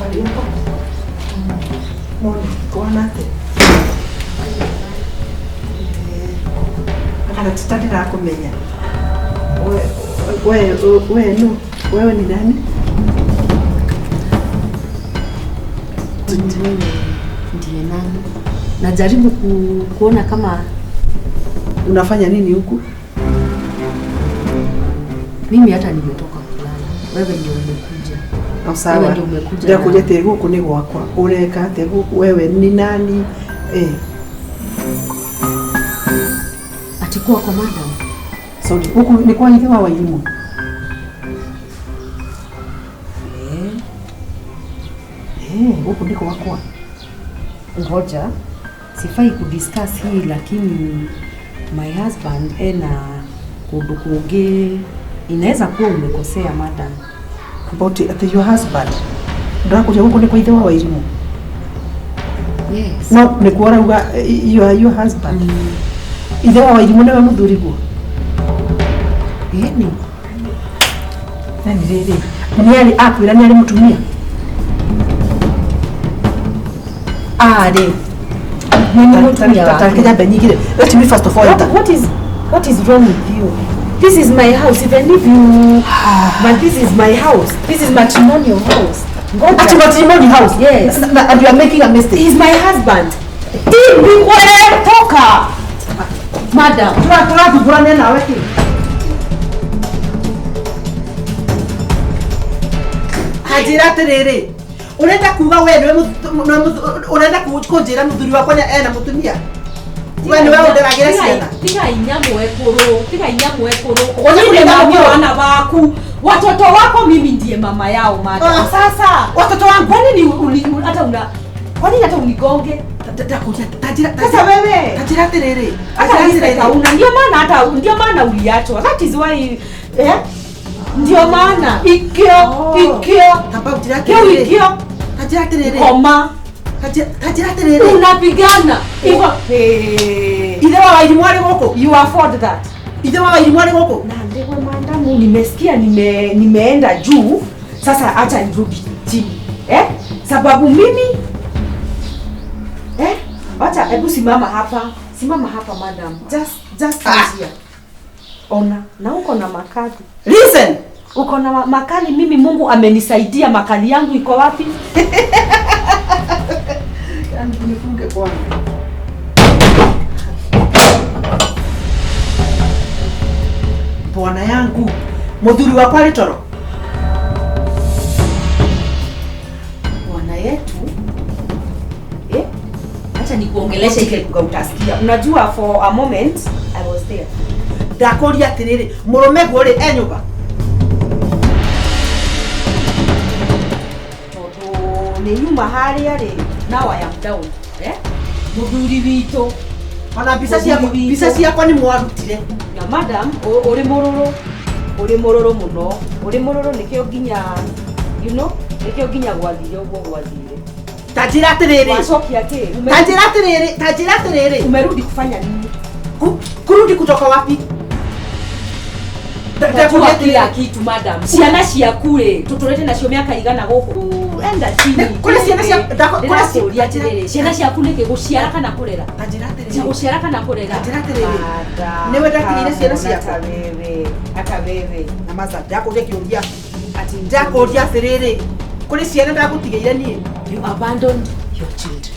Habari yako? Moni, kuona atĩa? Kana tita ndĩrakũmenya. We, we, no, wewe ni nani? Wewe ndiye nani? Najaribu kuona kama Unafanya nini huku? Mimi hata nimetoka kulala. Wewe ndio umekuja. No, sawa. Wewe ndio umekuja. Ndakũria atĩ gũkũ nĩ gwakwa. Ũreka atĩa gũkũ? Wewe ni nani? Eh, Ati kwako madam? Sorry, gũkũ nĩ kwa ithe wa Wairimũ. Eh, Eh, gũkũ nĩ gwakwa. Ngoja. Sifai kudiscuss hii lakini my husband ena kũndũ kũngĩ, inaweza kuwa umekosea, madam. About atĩ your husband. Ndakũria gũkũ nĩ kwa ithe wa Wairimũ. Yes. No nĩkuo ũrauga your husband. Ithe wa Wairimũ nĩwe mũthuriguo. Ĩni. Nani rĩrĩ? Nĩ arĩ akwĩra nĩ arĩ mũtumia? Arĩ. Nĩ mũtumia wake. Tareke nyambe nyingire. Let me first of all enter. What is wrong with you? This is my house, even if you, but this is my house. This is matrimonial house. Ngoja. Ati matrimony house? Yes. And you are making a mistake. He's my husband. Tibi wewe toka. Madam. Tũrathumbũrania nawe kĩ? Kanjĩra atĩrĩrĩ, ũrenda kuga we nĩwe ũrenda kũnjĩra mũthuri wakwa ena mũtumia? We nĩwe ũnderagĩra ciana? Tiga inyamũ ekũrũ, tiga inyamũ ekũrũ. Wacha Mimi kuniita mami mkuu. wana waku, watoto wako mimi ndiye mama yao, madam. Ah. Sasa Watoto wangu. kwa nini hata una, kwa nini hata unigonge? Ndakũria tanjĩra. Sasa wewe Tanjĩra atĩrĩrĩ. hata Tanjĩra respect atĩrĩrĩ. hauna. Ndio maana, hata ndio maana uliachwa. That is why, eh, ndio maana ikio Oh. ikio Tamba ũnjĩre kio atĩrĩrĩ. ikio Tanjĩra atĩrĩrĩ. koma Tanjĩra atĩrĩrĩ. Unapigana hivyo, eh. Ithe wa Wairimũ arĩ gũkũ? You afford that. Ithe wa Wairimũ arĩ gũkũ? Na ndewe mandamu, nimesikia nimeenda juu, sasa acha nirudi chini, eh? Sababu mimi, eh? Acha, hebu simama hapa, simama hapa, madam, just stand here. Ona na uko na makali. Listen. Uko na makali. Mimi Mungu amenisaidia, makali yangu iko wapi? Yaani nifunge kwanza. Bwana yangu, muthuri wakwa arĩ toro. Bwana yetu, eh? Acha nikuongeleshe ile lugha utasikia. Unajua, for a moment I was there. Ndakũria atĩrĩrĩ, mũrũme guo rĩ e nyũmba? Tondũ nĩ nyuma harĩa rĩ, now I am down, eh? Mũthuri witũ. Ona mbica ciakwa Mũthuri witũ. Mbica ciakwa nĩ mwarutire. Na madam, ũrĩ mũrũrũ, ũrĩ mũrũrũ mũno, ũrĩ mũrũrũ, nĩkĩo nginya nĩkĩo nginya gwathire ũguo gwathire. Ta njĩra atĩrĩrĩ. Wacokia kĩ? Ta njĩra atĩrĩrĩ, ta njĩra atĩrĩrĩ. Umerudi kufanya nini? Kurudi kutoka wapi? Najua Ndakũria kila atĩrĩrĩ. kitu, madam. Ciana ciaku rĩ, tũtũrĩte nacio mĩaka igana gũkũ, enda chini. Kũrĩ ciana cia kũrĩ Ndĩrakũria atĩrĩrĩ, ciana ciaku nĩkĩ, gũciara kana kũrera? Ta njĩra Cia atĩrĩrĩ. gũciara kana kũrera? Ta njĩra atĩrĩrĩ. Madam, Nĩwe ndakinyire ciana ciakwa. hata wewe, hata wewe. Na maza ndakũria kĩũria. Ati Ndakũria atĩrĩrĩ. Kũrĩ ciana ndagũtigĩire niĩ? You abandoned your children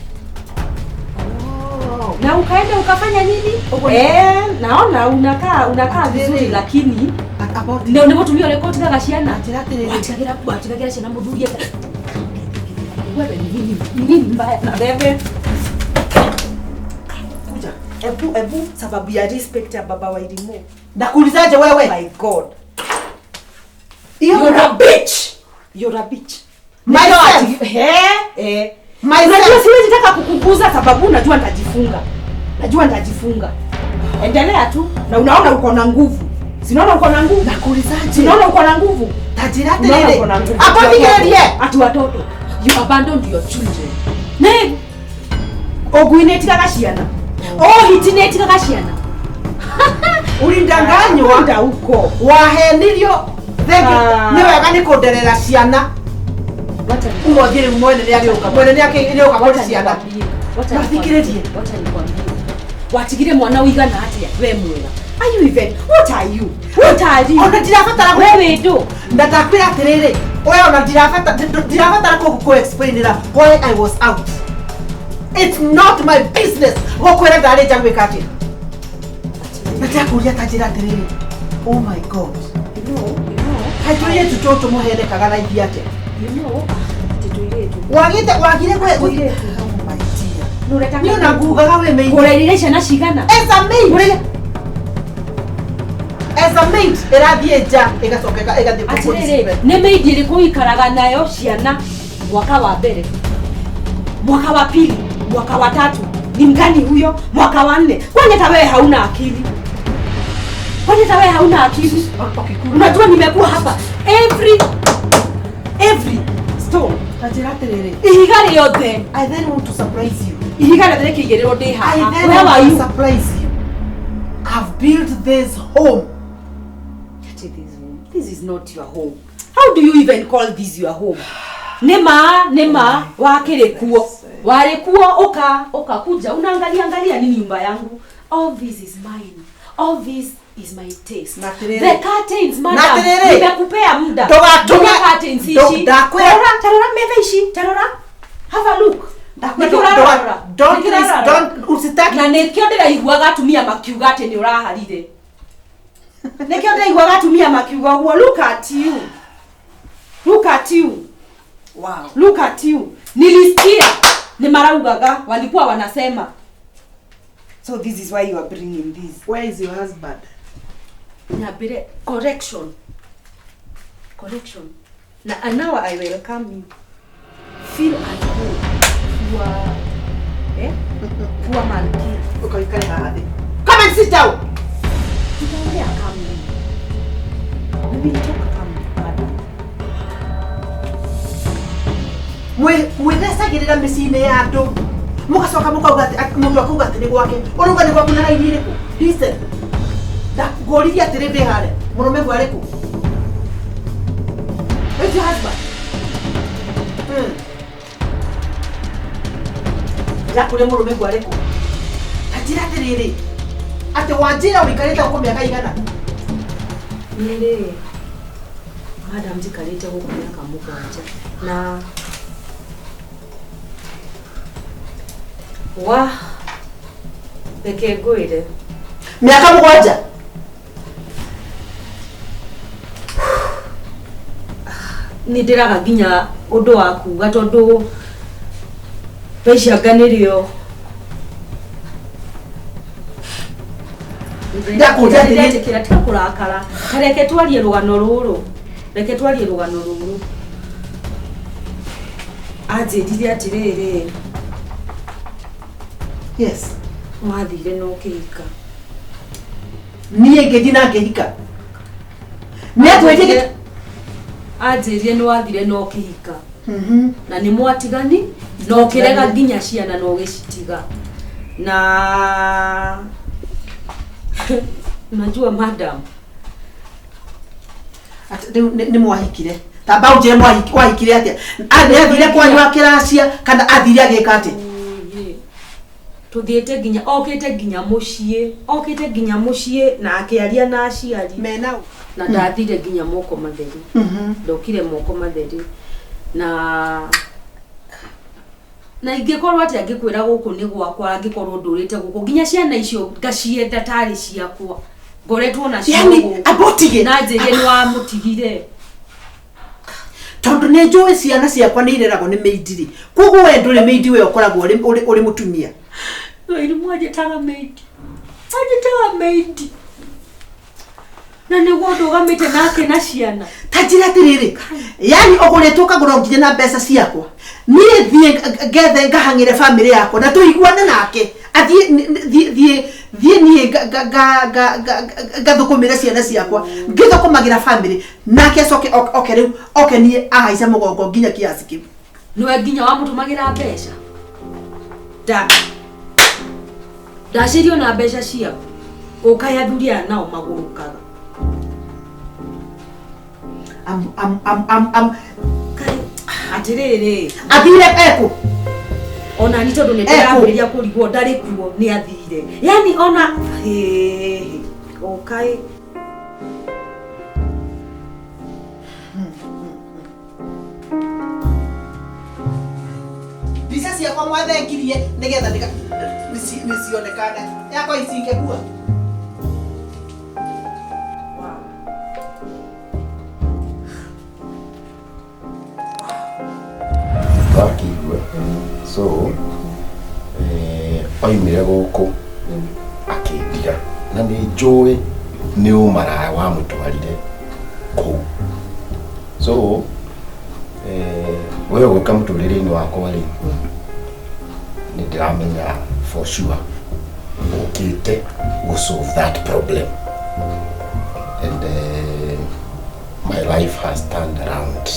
na ukaenda ukafanya nini? Eh, naona unakaa vizuri lakini About nĩ mũtumia ũrĩkũ ũtigaga ciana? Njĩra atĩrĩrĩ. Watigagĩra ciana mũthuri eka. Wewe ni nini mbaya na wewe? Kuja. Ebu ebu sababu ya respect ya baba wa Irimo. Ndakuulizaje wewe? My God. Iyo You're a bitch. You're a bitch. Myself. Eh, eh. Myself. Unajua siwezi taka kukuguza sababu najua nitajifunga. Najua nitajifunga. Endelea tu na unaona uko na nguvu. Sinaona uko na nguvu. Ndakuulizaje? Sinaona uko na nguvu. Ta njĩra Unaona atĩrĩrĩ. uko na nguvu. Amba thikĩrĩrie. Ati watoto. You abandoned your children. Ne. Ogui nĩ ĩtigaga ciana. Oh, hiti nĩ ĩtigaga ciana. Ulindanganywa. Enda huko. Wahenirio. Thengi Ah. nĩ wega nĩ kũnderera ciana. Wacha Umuthĩ rĩu mwene nĩ agĩũka. Mwene nĩ akĩũka kũrĩ ciana. Wacha Mathikĩrĩrie. Wacha nikwambie. Watigire mwana ũigana atĩa we mwega? Are you even? What are you? What are you? Ona ndirabatara We wĩ ndũ? Na ndakwĩra atĩrĩrĩ, we ona ndirabatara kũ explainĩra why I was out. It's not my business gũkwĩra ndarĩ nja gwĩka atĩa. Na ndakũria ta njĩra atĩrĩrĩ, oh my God. You know, you know. Kaĩ tũirĩtu tũtũ mũhenekaga raithi atĩa? You know, atĩ tũirĩtu. Wagĩte wagire kwe Tũirĩtu. Oh my dear. Nũreta Niĩ ona ngugaga wĩ maid. Kũrerire ciana cigana? As a maid. As a maid ĩrathiĩ nja ĩgacoka ĩgathiĩ Atĩrĩrĩ, nĩ maid ĩrĩkũ ũikaraga nayo ciana mwaka wa mbere, mwaka wa pili, mwaka wa tatu? Ni mgani huyo? Mwaka wa nne? Kwani hata wewe hauna akili? Kwani hata wewe hauna akili? Unajua nimekuwa hapa every stone Ta njĩra atĩrĩrĩ, ihiga rĩothe I then want to surprise you. ihiga rĩothe rĩkĩigĩrĩrwo ndĩ I haha. then Where want were to you? surprise you. I've built this home. This is not your home. How do you even call this your home? Nĩ ma wakĩrĩ kuo. Warĩ kuo uka ukakuja unaangalia angalia nini nyumba yangu. All this is mine. All this is my taste. Na atĩrĩrĩ. The curtains, Na madam. atĩrĩrĩ. Nimekupea muda. Ndũgatũme- Nginya curtains ici. Ndakwĩra- Tarora, tarora metha ici, tarora. Have a look. Nĩkĩo ũrarora? Don't Nĩkĩo please, ũrarora? don't usitaki Na nĩkĩo ndĩraiguaga atumia makiuga atĩ nĩ ũraharire. Nĩkĩo ndĩraiguaga atumia makiuga ũguo. Look at you. Look at you. Wow. Look at you. Nilisikia ni maraugaga walikuwa wanasema. So this is why you are bringing this. Where is your husband? Nyambire correction. Correction. Na and now I welcome you. Feel at home. You are eh? Kuwa malkia. Ukaikare haha thĩ. Come and sit down. Tutaongea calmly. We will talk calmly, madam. Mwĩthecagĩrĩra mĩciĩ-inĩ ya andũ mũgacoka mũkauga atĩ mũndũ akauga atĩ nĩ gwake ũrauga nĩ gwaku na raini ĩrĩkũ? Listen, ndakũririe atĩrĩ ndĩ harĩa mũrũme guo arĩkũ? Where's your husband? Ndakũria mũrũme guo arĩkũ? Ta njĩra atĩrĩrĩ, atĩ wanjĩra ũikarĩte gũkũ mĩaka igana? Niĩ rĩ, madam, njikarĩte gũkũ mĩaka 7 na wa reke ngwĩre Mĩaka 7? Nĩ ndĩraga nginya ũndũ wa kuga tondũ thaa ici anga nĩrĩo Ndakũria atĩrĩ- Ndĩretĩkĩra tiga kũrakara. Ta reke twarie rũgano rũrũ. Reke twarie rũgano rũrũ. Anjĩrire atĩrĩrĩ, Yes. wathire na ũkĩhika. Niĩ ngĩthiĩ na ngĩhika. Nĩ atwĩrie Anjĩrire nĩ wathire na ũkĩhika. Na nĩ mwatigani na ũkĩrega nginya ciana na ũgĩcitiga. Na unajua madam, Atĩ rĩu nĩ mwahikire. Ta mba ũnjĩre wahikire atĩa? Nĩ athire kwanyu akĩracia kana athire agĩka atĩa? Tuthiĩte nginya okĩte nginya mũciĩ, okĩte nginya mũciĩ na akĩaria na aciari. Mena Na ndathire nginya moko matheri. Ndokire moko matheri. Na ingĩkorwo atĩ angĩkwĩra gũkũ nĩ gwakwa, angĩkorwo ndũrĩte gũkũ nginya ciana icio ngacienda tarĩ ciakwa, ngoretwo nacio Yani gũkũ. amba ũtige. Na njĩrie nĩ wamũtigire. Tondũ nĩ njũĩ ciana ciakwa nĩ ireragwo nĩ maid rĩ, koguo we ndũrĩ maid, we ũkoragwo ũrĩ mũtumia. Irimũ anjĩtaga maid, anjĩtaga maid, na nĩguo ndũgamĩte nake na ciana. Ta njĩra atĩrĩrĩ, yani ũgũrĩtwo ũkagũrwo nginya na mbeca ciakwa, niĩ thiĩ ngethe ngahang'ĩre bamĩrĩ yakwa na tũiguane nake athiĩ thiĩ thiĩ niĩ ngathũkũmĩre ciana ciakwa ngĩthũkũmagĩra bamĩrĩ nake acoke oke rĩu oke niĩ ahaica mũgongo nginya kiasi kĩu. Nĩwe nginya wamũtũmagĩra mbeca nda ndacirio na mbeca ciaku ũkahe athuri aya nao magũrũkaga. Am am am am am Kaĩ Atĩrĩrĩ. Athire ekũ? Ona ni tondũ nĩ Ekũ. ndĩrambĩrĩria kũrigwo ndarĩ kuo nĩ athire. Yani ona hĩ ũkaĩ. Mbica ciakwa mwathengirie nĩgetha nĩcionekane yakwa icingĩkua. Wakĩigua so oimire gũkũ akĩndiga na nĩ njũĩ nĩ ũmaraya wamũtwarire kũu. So we ũgũka mũtũrĩre-inĩ wakwa rĩ, nĩ ndĩramenya for sure ũkĩte gũ solve that problem and my life has turned around.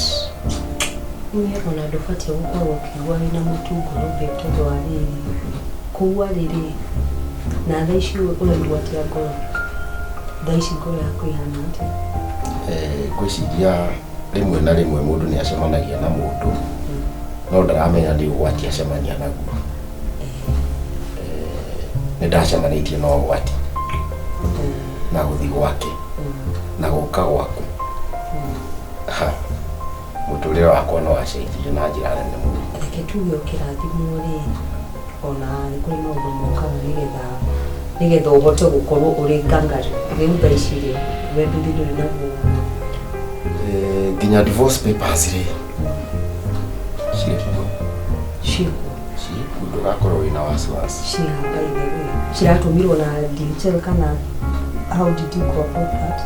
Niĩ ona ndũbatiĩ gũkorwo ũkĩigua wĩna mũtu ngoro babe, tondũ wa rĩrĩ kũu arĩ rĩ, na thaa ici ũraigua atĩa ngoro? Thaa ici ngoro yaku ĩhana atĩa? Ngwĩciria rĩmwe na rĩmwe mũndũ nĩ acemanagia na mũndũ no ndaramenya nĩ ũgwati acemania naguo. Nĩ ndacemanĩtie na ũgwati na gũthiĩ gwake na gũka gwaku. Ha, mũtũrĩre wakwa no wacenjirie na njĩra nene mũno. Reke tuge ũkĩrathimwo rĩ, ona nĩ kũrĩ maũndũ mokaga nĩgetha ũhote gũkorwo ũrĩ ngangari. Rĩu thaa ici rĩ, we nduthi ndũrĩ naguo. Nginya divorce papers rĩ cirĩ kuo. Ciĩkuo? Cirĩ kuo, ndũgakorwo wĩna wasiwasi. Ciĩ by the way ciratũmirwo na DHL kana how did you go about that?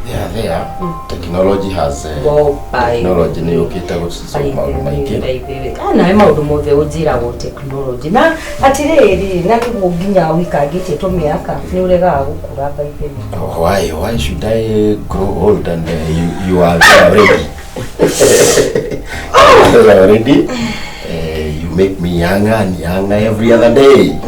They are there. Technology has Wow, bye. Technology nĩ yũkĩte gũcisolve maũndũ maingĩ. Nawe maũndũ mothe ũnjĩragwo technology na atĩrĩrĩ, na nĩguo nginya wĩikangĩtie tũmĩaka nĩ ũregaga gũkũra by the way. Why should I grow old and you are there already? You are already. You make me younger and younger every other day.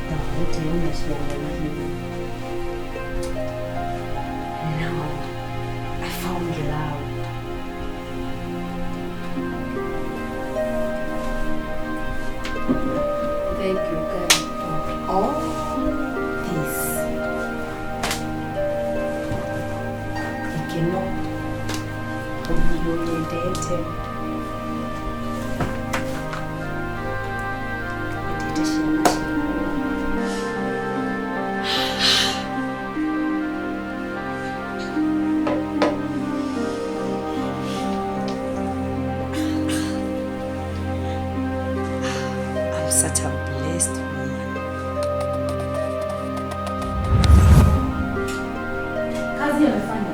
Ndahotire ciana igĩrĩ. Now I found love. Thank you, God, for all this. Gĩkeno, ũguo nyendete. Nyendete ciana ciakwa. I'm such a blessed woman. Kazi amefanya.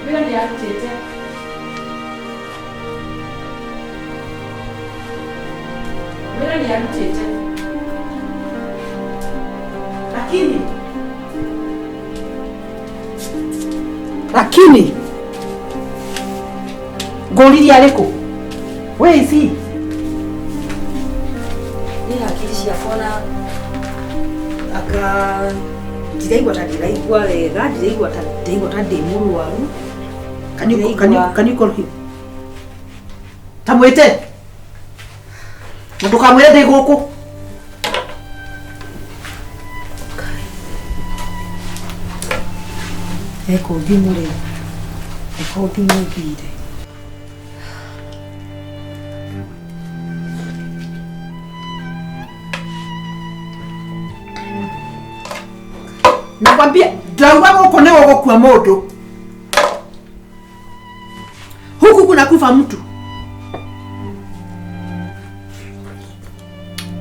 Wĩra nĩ arutĩte. Wĩra nĩ arutĩte. Lakini ngũririe arĩkũ? Where is he? Nĩ hakiri ciakwa na anga ndiraigua ta ndĩraigua wega, ndiraigua ta ndĩraigua ta ndĩ mũrwaru. Can you call him? Ta mwĩte. Na ndũkamwĩre ndĩ gũkũ. Eko thimũ rĩ. Reke ũthiĩ ũthire. Nakwambia ndauga gũkũ nĩ gũgũkua mũndũ. Huku kuna kufa mtu.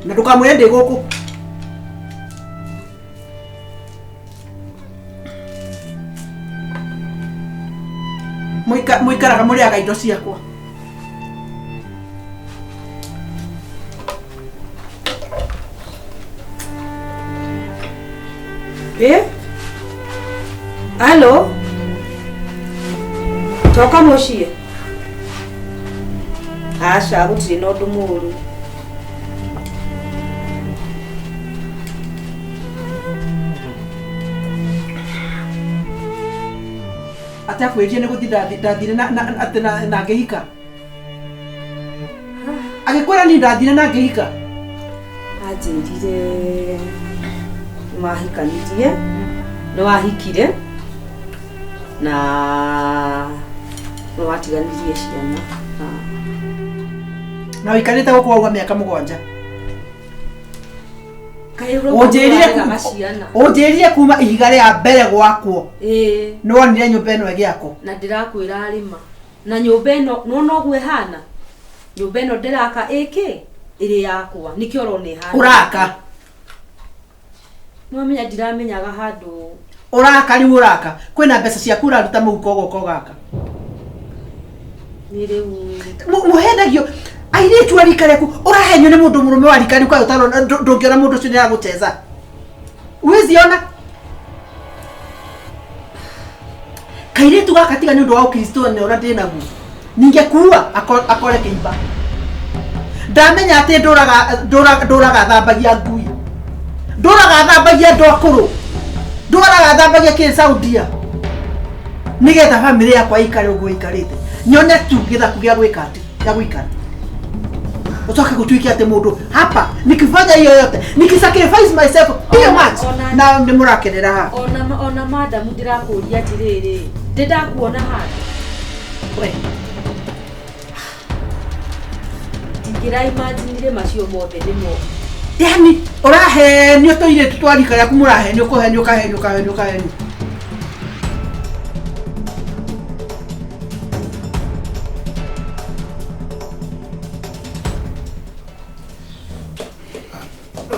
Na ndũkamwĩre ndĩ gũkũ. Mũikaraga mũrĩaga indo ciakwa. Eh? Halo? Toka mũciĩ? Aca, gũtirĩ na ũndũ mũũru. Atĩ akwĩrire nĩ gũthiĩ ndathire atĩ na ngĩhika. Agĩkwĩra niĩ ndathire na ngĩhika. Anjĩrire nĩwahikanirie, nĩwahikire na nĩwatiganirie ciana. Na ũikarĩte gũkũ wauga mĩaka 7. Kaĩ ũrauga ciana. Ũnjĩrire kuma ihiga rĩa mbere gwakwo. Ĩĩ. Nĩwonire nyũmba ĩno ĩgĩakwo. Na ndĩrakwĩra rĩma. Na nyũmba ĩno nĩwona ũguo ĩhana? Nyũmba ĩno ndĩraka ĩkĩ? Ĩrĩ yakwa. Nĩkĩo ũrona ĩhana. Ũraka. Nĩwamenya ndiramenyaga handũ. Ũraka rĩu ũraka. Kwĩna mbeca ciaku ũraruta mũhuko ũgoka ũgaka. Nĩ rĩu. Mũhendagio airĩtu a rika rĩaku ũrahenio nĩ mũndũ mũrũme wa rika rĩu kaĩ ũtarona ndũngĩona mũndũ ũcio nĩaragũcheza. Wĩziona? Kairĩtu gaka tiga nĩ ũndũ wa ũkristo nĩ ũrĩa ndĩnaguo. Ningĩkua akore kĩimba. Ndamenya atĩ ndũraga thambagia ngui. Ndũraga thambagia andũ akũrũ. Ndũraga thambagia kĩ Saudia. Nĩgetha bamĩrĩ yakwa ĩikare ũguo ĩikarĩte. Nyone tu gĩthaku gĩa gwĩka atĩ, gĩa gũikara. Utoke gũtuĩke atĩ mũndũ hapa nikifanya hiyo yote nikisacrifice myself hiyo much na nĩ mũrakenera haha. Ona madamu ndĩrakũria atĩrĩrĩ, ndĩ ndakuona handũ. We. Ndingĩra imagine macio mothe nĩmo. Yani ũrahenio tũirĩtu twa rika rĩaku mũrahenio kũhenio kahenio kahenio kahenio.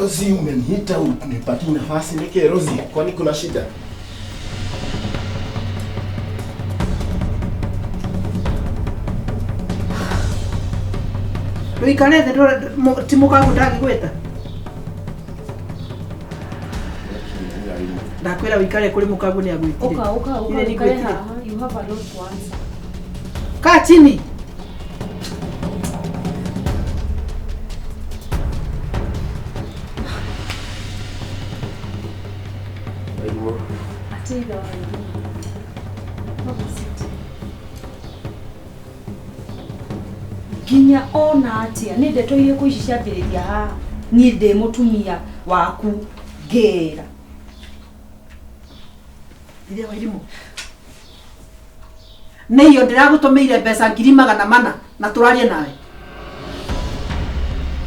Rozi, umeniita unipatie nafasi nike Rozi, kwani kuna shida? Ndũikare thĩ ti mũkagu ndagĩgwĩta. Ndakwĩra ũikare kũrĩ mũkagu nĩ agwĩtire. Ũka ũka ũka ũikare haha, you have a lot to answer. Kaa chini. Nginya ona atia nĩ ndeto irĩkũ ici ciambĩrĩria haha niĩ ndĩ mũtumia waku ngĩra. Iria Wairimũ. Nĩ iyo ndĩragũtũmĩire mbeca 400,000 na tũrarie nawe.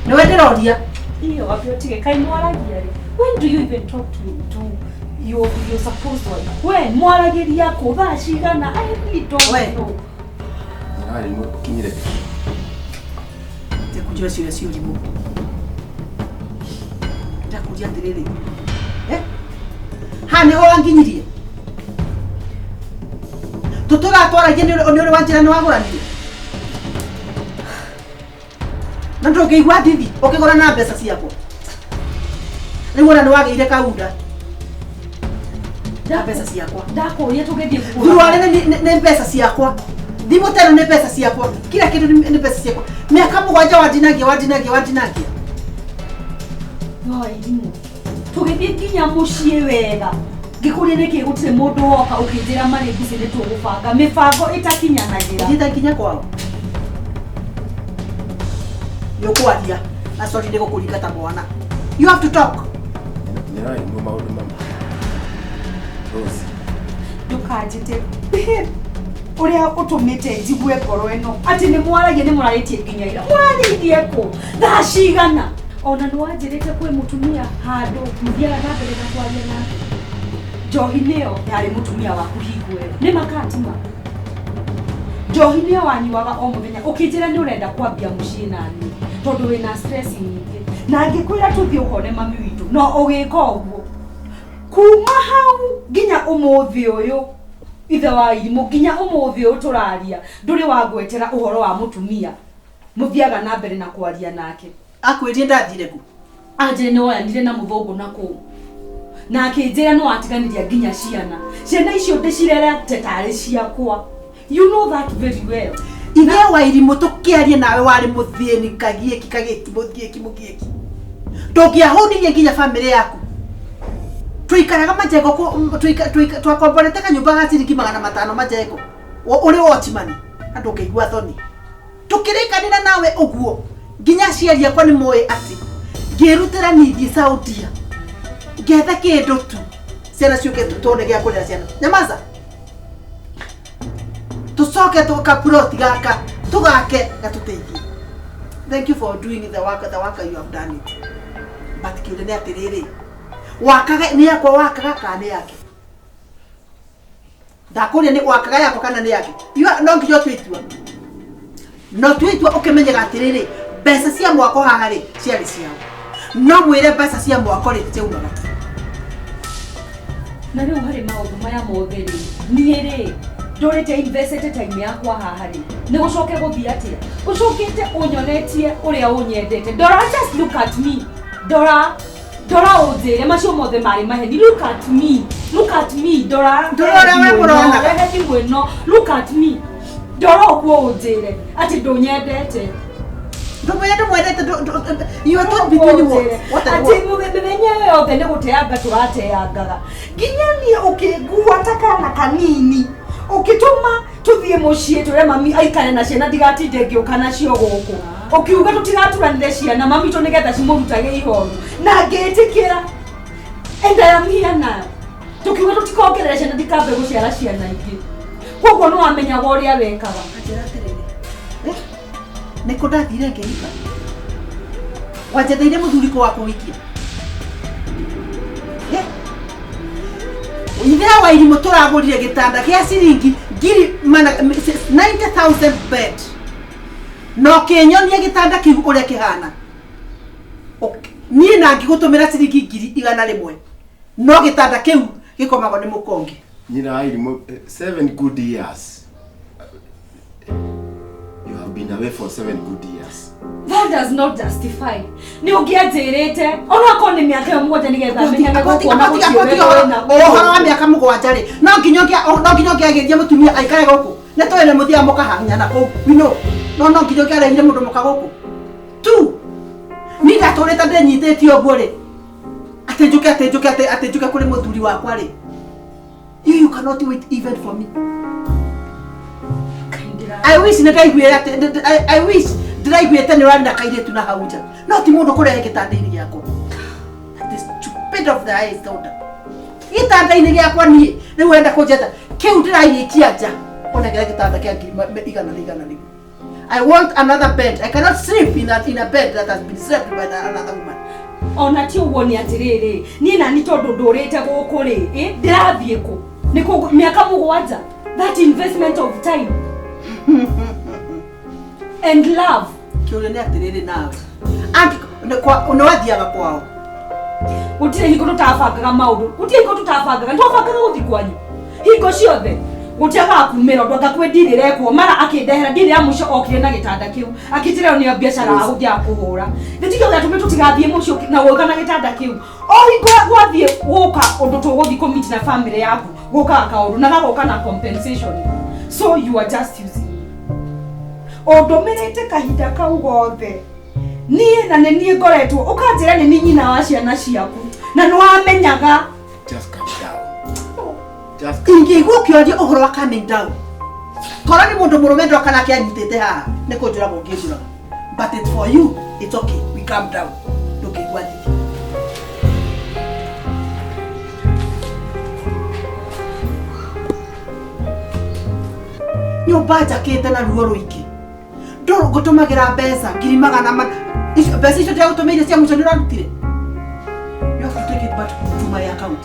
Nĩwe ndĩroria. Iyo wambia ũtige kaĩ mwaragia rĩ. When do you even talk to your supposed wife? We mwaragĩria kũ thaa cigana? I really don't know. Wairimũ ũkinyire. Kujua ciũria cia ũrimũ. Ndakũria atĩrĩrĩ. Haha nĩho wanginyirie. Tũtũratwaragia nĩ ũrĩ wa njĩra nĩ wagũranire. Na ndũngĩigua ndithi ũkĩgũra na mbeca ciakwa. Rĩu ona nĩ wagĩire kaunda. Na mbeca ciakwa. Ndakũria tũgĩthiĩ kũgũra. Thuruarĩ nĩ mbeca ciakwa. Thimũ teno nĩ mbeca ciakwa. Kila kĩndũ nĩ mbeca ciakwa. Mĩaka 7 wandinagia wandinagia wandinagia. Wairimũ. Tũgĩthiĩ nginya mũciĩ wega. Ngĩkũria nĩkĩ gũtirĩ mũndũ woka ũkĩnjĩra marĩ busy nĩ tũgũbanga mĩbango ĩtakinyanagĩra. Thiĩte nginya kwao. Nĩ ũkwaria na sorry nĩ gũkũringa ta mwana. You have to talk. Nĩ Wairimũ maũndũ mama. Rozi. Ndũkanjĩte. Babe. Ũrĩa ũtũmĩte njigue ngoro ĩno atĩ nĩ mwaragia nĩ mũrarĩtie nginya ira. Mũrarĩirie kũ? Thaa cigana? Ona nĩ wanjĩrĩte kwĩ mũtumia handũ mũthiaga na mbere na kwaria nake. Njohi nĩyo yarĩ mũtumia waku hingo ĩyo. Nĩ makatima. Njohi nĩyo wanyuaga o mũthenya ũkĩnjĩra nĩ ũrenda kwambia mũciĩ naniĩ tondũ wĩna stress nyingĩ. Na ngĩkwĩra tũthiĩ ũkone mami witũ no ũgĩka ũguo. Kuma hau nginya ũmũthĩ ũyũ ithe wa irimũ nginya ũmũthĩ ũyũ tũraria ndũrĩ wangwetera ũhoro wa mũtumia mũthiaga na mbere na kwaria nake. Akwĩrire ndathire kũ? Anjĩrire nĩ woyanire na mũthũngũ na kũu na akĩnjĩra nĩ watiganĩria nginya ciana. Ciana icio ndĩcirerete tarĩ ciakwa. You know that very well. Ithe wa irimũ tũkĩaria nawe warĩ mũthĩni kagiĩki kagiĩki mũthiĩki mũgiĩki. Ndũngĩahũnirie nginya bamĩrĩ yaku. Tũikaraga majengo twakomborete kanyũmba ga ciringi 500 majengo. Ũrĩ watchman na ndũngĩigua thoni. Tũkĩrĩkanĩra nawe ũguo nginya aciari akwa nĩ moĩ atĩ ngĩrutĩra nithiĩ Saudia ngethe kĩndũ tu ciana ciũke tuone gĩa kũrera ciana. Nyamaza. Tũcoke tũkaploti gaka tũgake gatũteithie. Thank you for doing the work, the work you have done it. But kĩũria nĩ atĩrĩrĩ, wakaga nĩ yakwa wakaga kana nĩ yake? Ndakũria nĩ wakaga yakwa kana nĩ yake? No nginya ũtue itua. No tue itua ũkĩmenyaga atĩrĩrĩ, mbeca cia mwako haha rĩ ciarĩ ciao. No mwĩre mbeca cia mwako rĩ ciaumaga. Na rĩu harĩ maũndũ maya mothe rĩ, niĩ rĩ ndũrĩte investete time yakwa haha rĩ, nĩ gũcoke gũthiĩ atĩa? Ũcokete ũnyonetie ũrĩa ũnyendete. Ndora, just look at me. Ndora, ndora ũnjĩre macio mothe marĩ maheni. Look at me. Look at me. Ndora. Ndora ũrĩa we mũronaga. Rehe thimũ ĩno. Look at me. Ndora ũguo ũnjĩre atĩ ndũnyendete. Ndũmwĩre ndũmwendete, you are not between what and Atĩ what. mĩthenya ĩyo yothe nĩ gũteanga tũrateangaga. Nginya niĩ ũkĩngua ta kana kanini. Ũkĩtũma tũthiĩ mũciĩ tũre mami aikare na ciana ndigatinde ngĩũka nacio gũkũ. Ũkiuga tũtigaturanĩre ciana mami tũ nĩgetha cimũrutage ihoru. Na ngĩtĩkĩra. And I am here now. Tũkiuga tũtikongerere ciana ndikambe gũciara ciana ingĩ. Koguo nĩ wamenyaga ũrĩa wekaga. Anjĩra atĩrĩrĩ, nĩ kũ ndathire ngĩhika? Wanjetheire mũthuri kũ wa kũhikia? Ithe wa irimũ tũragũrire gĩtanda gĩa ciringi ngiri 90,000 bed. Na ũkĩnyonia gĩtanda kĩu ũrĩa kĩhana. Niĩ na ngĩgũtũmĩra ciringi 100,000. No gĩtanda kĩu gĩkomagwo nĩ mũkonge. Nyina wa irimũ, 7 good years. You have been away for 7 good years. That does not justify. Nĩ ũngĩanjĩrĩte onakorwo nĩ mĩaka ĩyo mũgwanja nĩgetha menyage gũkuona gũtirĩ wendo wĩna Ũhoro wa mĩaka mũgwanja rĩ, no nginya ũngĩagĩria mũtumia aikare gũkũ. Nĩ tũĩ nĩ mũthiaga mũkahang'ana kũu, we know. No no nginya ũngĩarehire mũndũ mũka gũkũ. Tu. Niĩ ndatũrĩte ndĩnyitĩtie ũguo rĩ. Atĩ njũke, atĩ njũke, atĩ njũke kũrĩ mũthuri wakwa rĩ. You cannot wait even for me. I wish nĩ ndaiguire atĩ, I wish ndĩraiguĩte nĩ ũrarĩ na kairĩtu na hau nja. No ti mũndũ kũrehe gĩtanda-inĩ gĩakwa. The stupid of the highest order. Gĩtanda-inĩ gĩakwa niĩ, rĩu ũrenda kũnjeta. Kĩu ndĩragĩikia nja. Ona kĩrĩa gĩtanda kĩa 100,000. I want another bed. I cannot sleep in a bed that has been slept by another woman. Ona ti ũguo nĩ atĩrĩrĩ, niĩ nani tondũ ndũrĩte gũkũ rĩ, ndĩrathiĩ kũ? Nĩ kũ mĩaka mũgwanja? That investment of time and love. Kĩũria nĩ atĩrĩrĩ nawe. Nĩ wathiaga kwao? Gũtirĩ hingo tũtabangaga maũndũ. Gũtirĩ hingo tũtabangaga. Nĩ twabangaga gũthiĩ kwanyu. Hingo ciothe. Gũtiagaga kumĩra ũndũ anga kwĩ ndirĩ ĩrekwo. Mara akĩndehera ndirĩ ya mũico okire na gĩtanda kĩu. Akĩnjĩra ĩyo nĩyo biacara ya gũthiaga kũhũra. Gĩtikĩo gĩatũmire tũtigathiĩ mũciĩ na gũka na gĩtanda kĩu. O hingo gwathiĩ gũka ũndũ tũgũthiĩ kũmeet na family yaku, gũkaga kaũndũ na gagoka na compensation. So you are just using me. Ũndũmĩrĩte kahinda kau gothe. Niĩ na nĩ niĩ ngoretwo ũkanjĩra nĩ niĩ nyina wa ciana ciaku na nĩ wamenyaga. Just calm down. Just calm. Ingĩigua ũkĩaria ũhoro wa calming down. Korwo nĩ mũndũ mũrũme ndoka nake anyitĩte haha, nĩ kũnjũraga ũngĩnjũraga. But it's for you, it's okay, we calm down. Ndũngĩigua thithi. Nyũmba njakĩte na ruo rũingĩ. Ndũrũ ngũtũmagĩra mbeca ngiri magana mana. Icio mbeca icio ndĩragũtũmĩire cia mũico nĩ ũrarutire. You have to take it back to my account.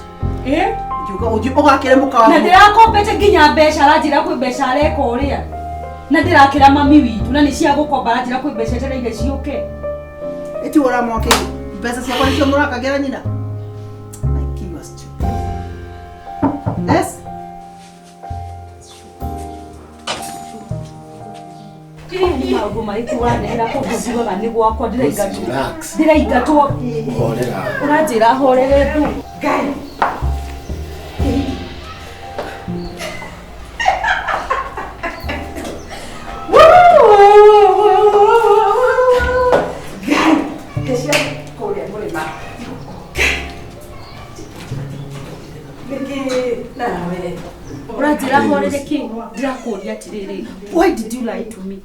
Eh? Ũthiĩ ũthiĩ ũgakĩre mũkawa. Na ndĩrakombete nginya mbeca aranjĩra kwĩ mbeca areka ũrĩa. Na ndĩrakĩra mami witũ na nĩ cia gũkomba aranjĩra kwĩ mbeca etereire ciũke. Ĩti ũramwakĩire. Mbeca ciakwa nĩcio mũrakagĩra nyina. Like you are stupid. Yes? Nĩ maũndũ marĩkũ ũrandehera kũndũ njugaga nĩ gwakwa ndĩraingatwo. Relax. Ndĩraingatwo. Horera. Ũranjĩra horere ndũ. Ngai. Kũrĩa mũrĩma. Nĩkĩ nawe? Ũranjĩra horere kĩ? Ndĩrakũria atĩrĩrĩ. Why did you lie to me?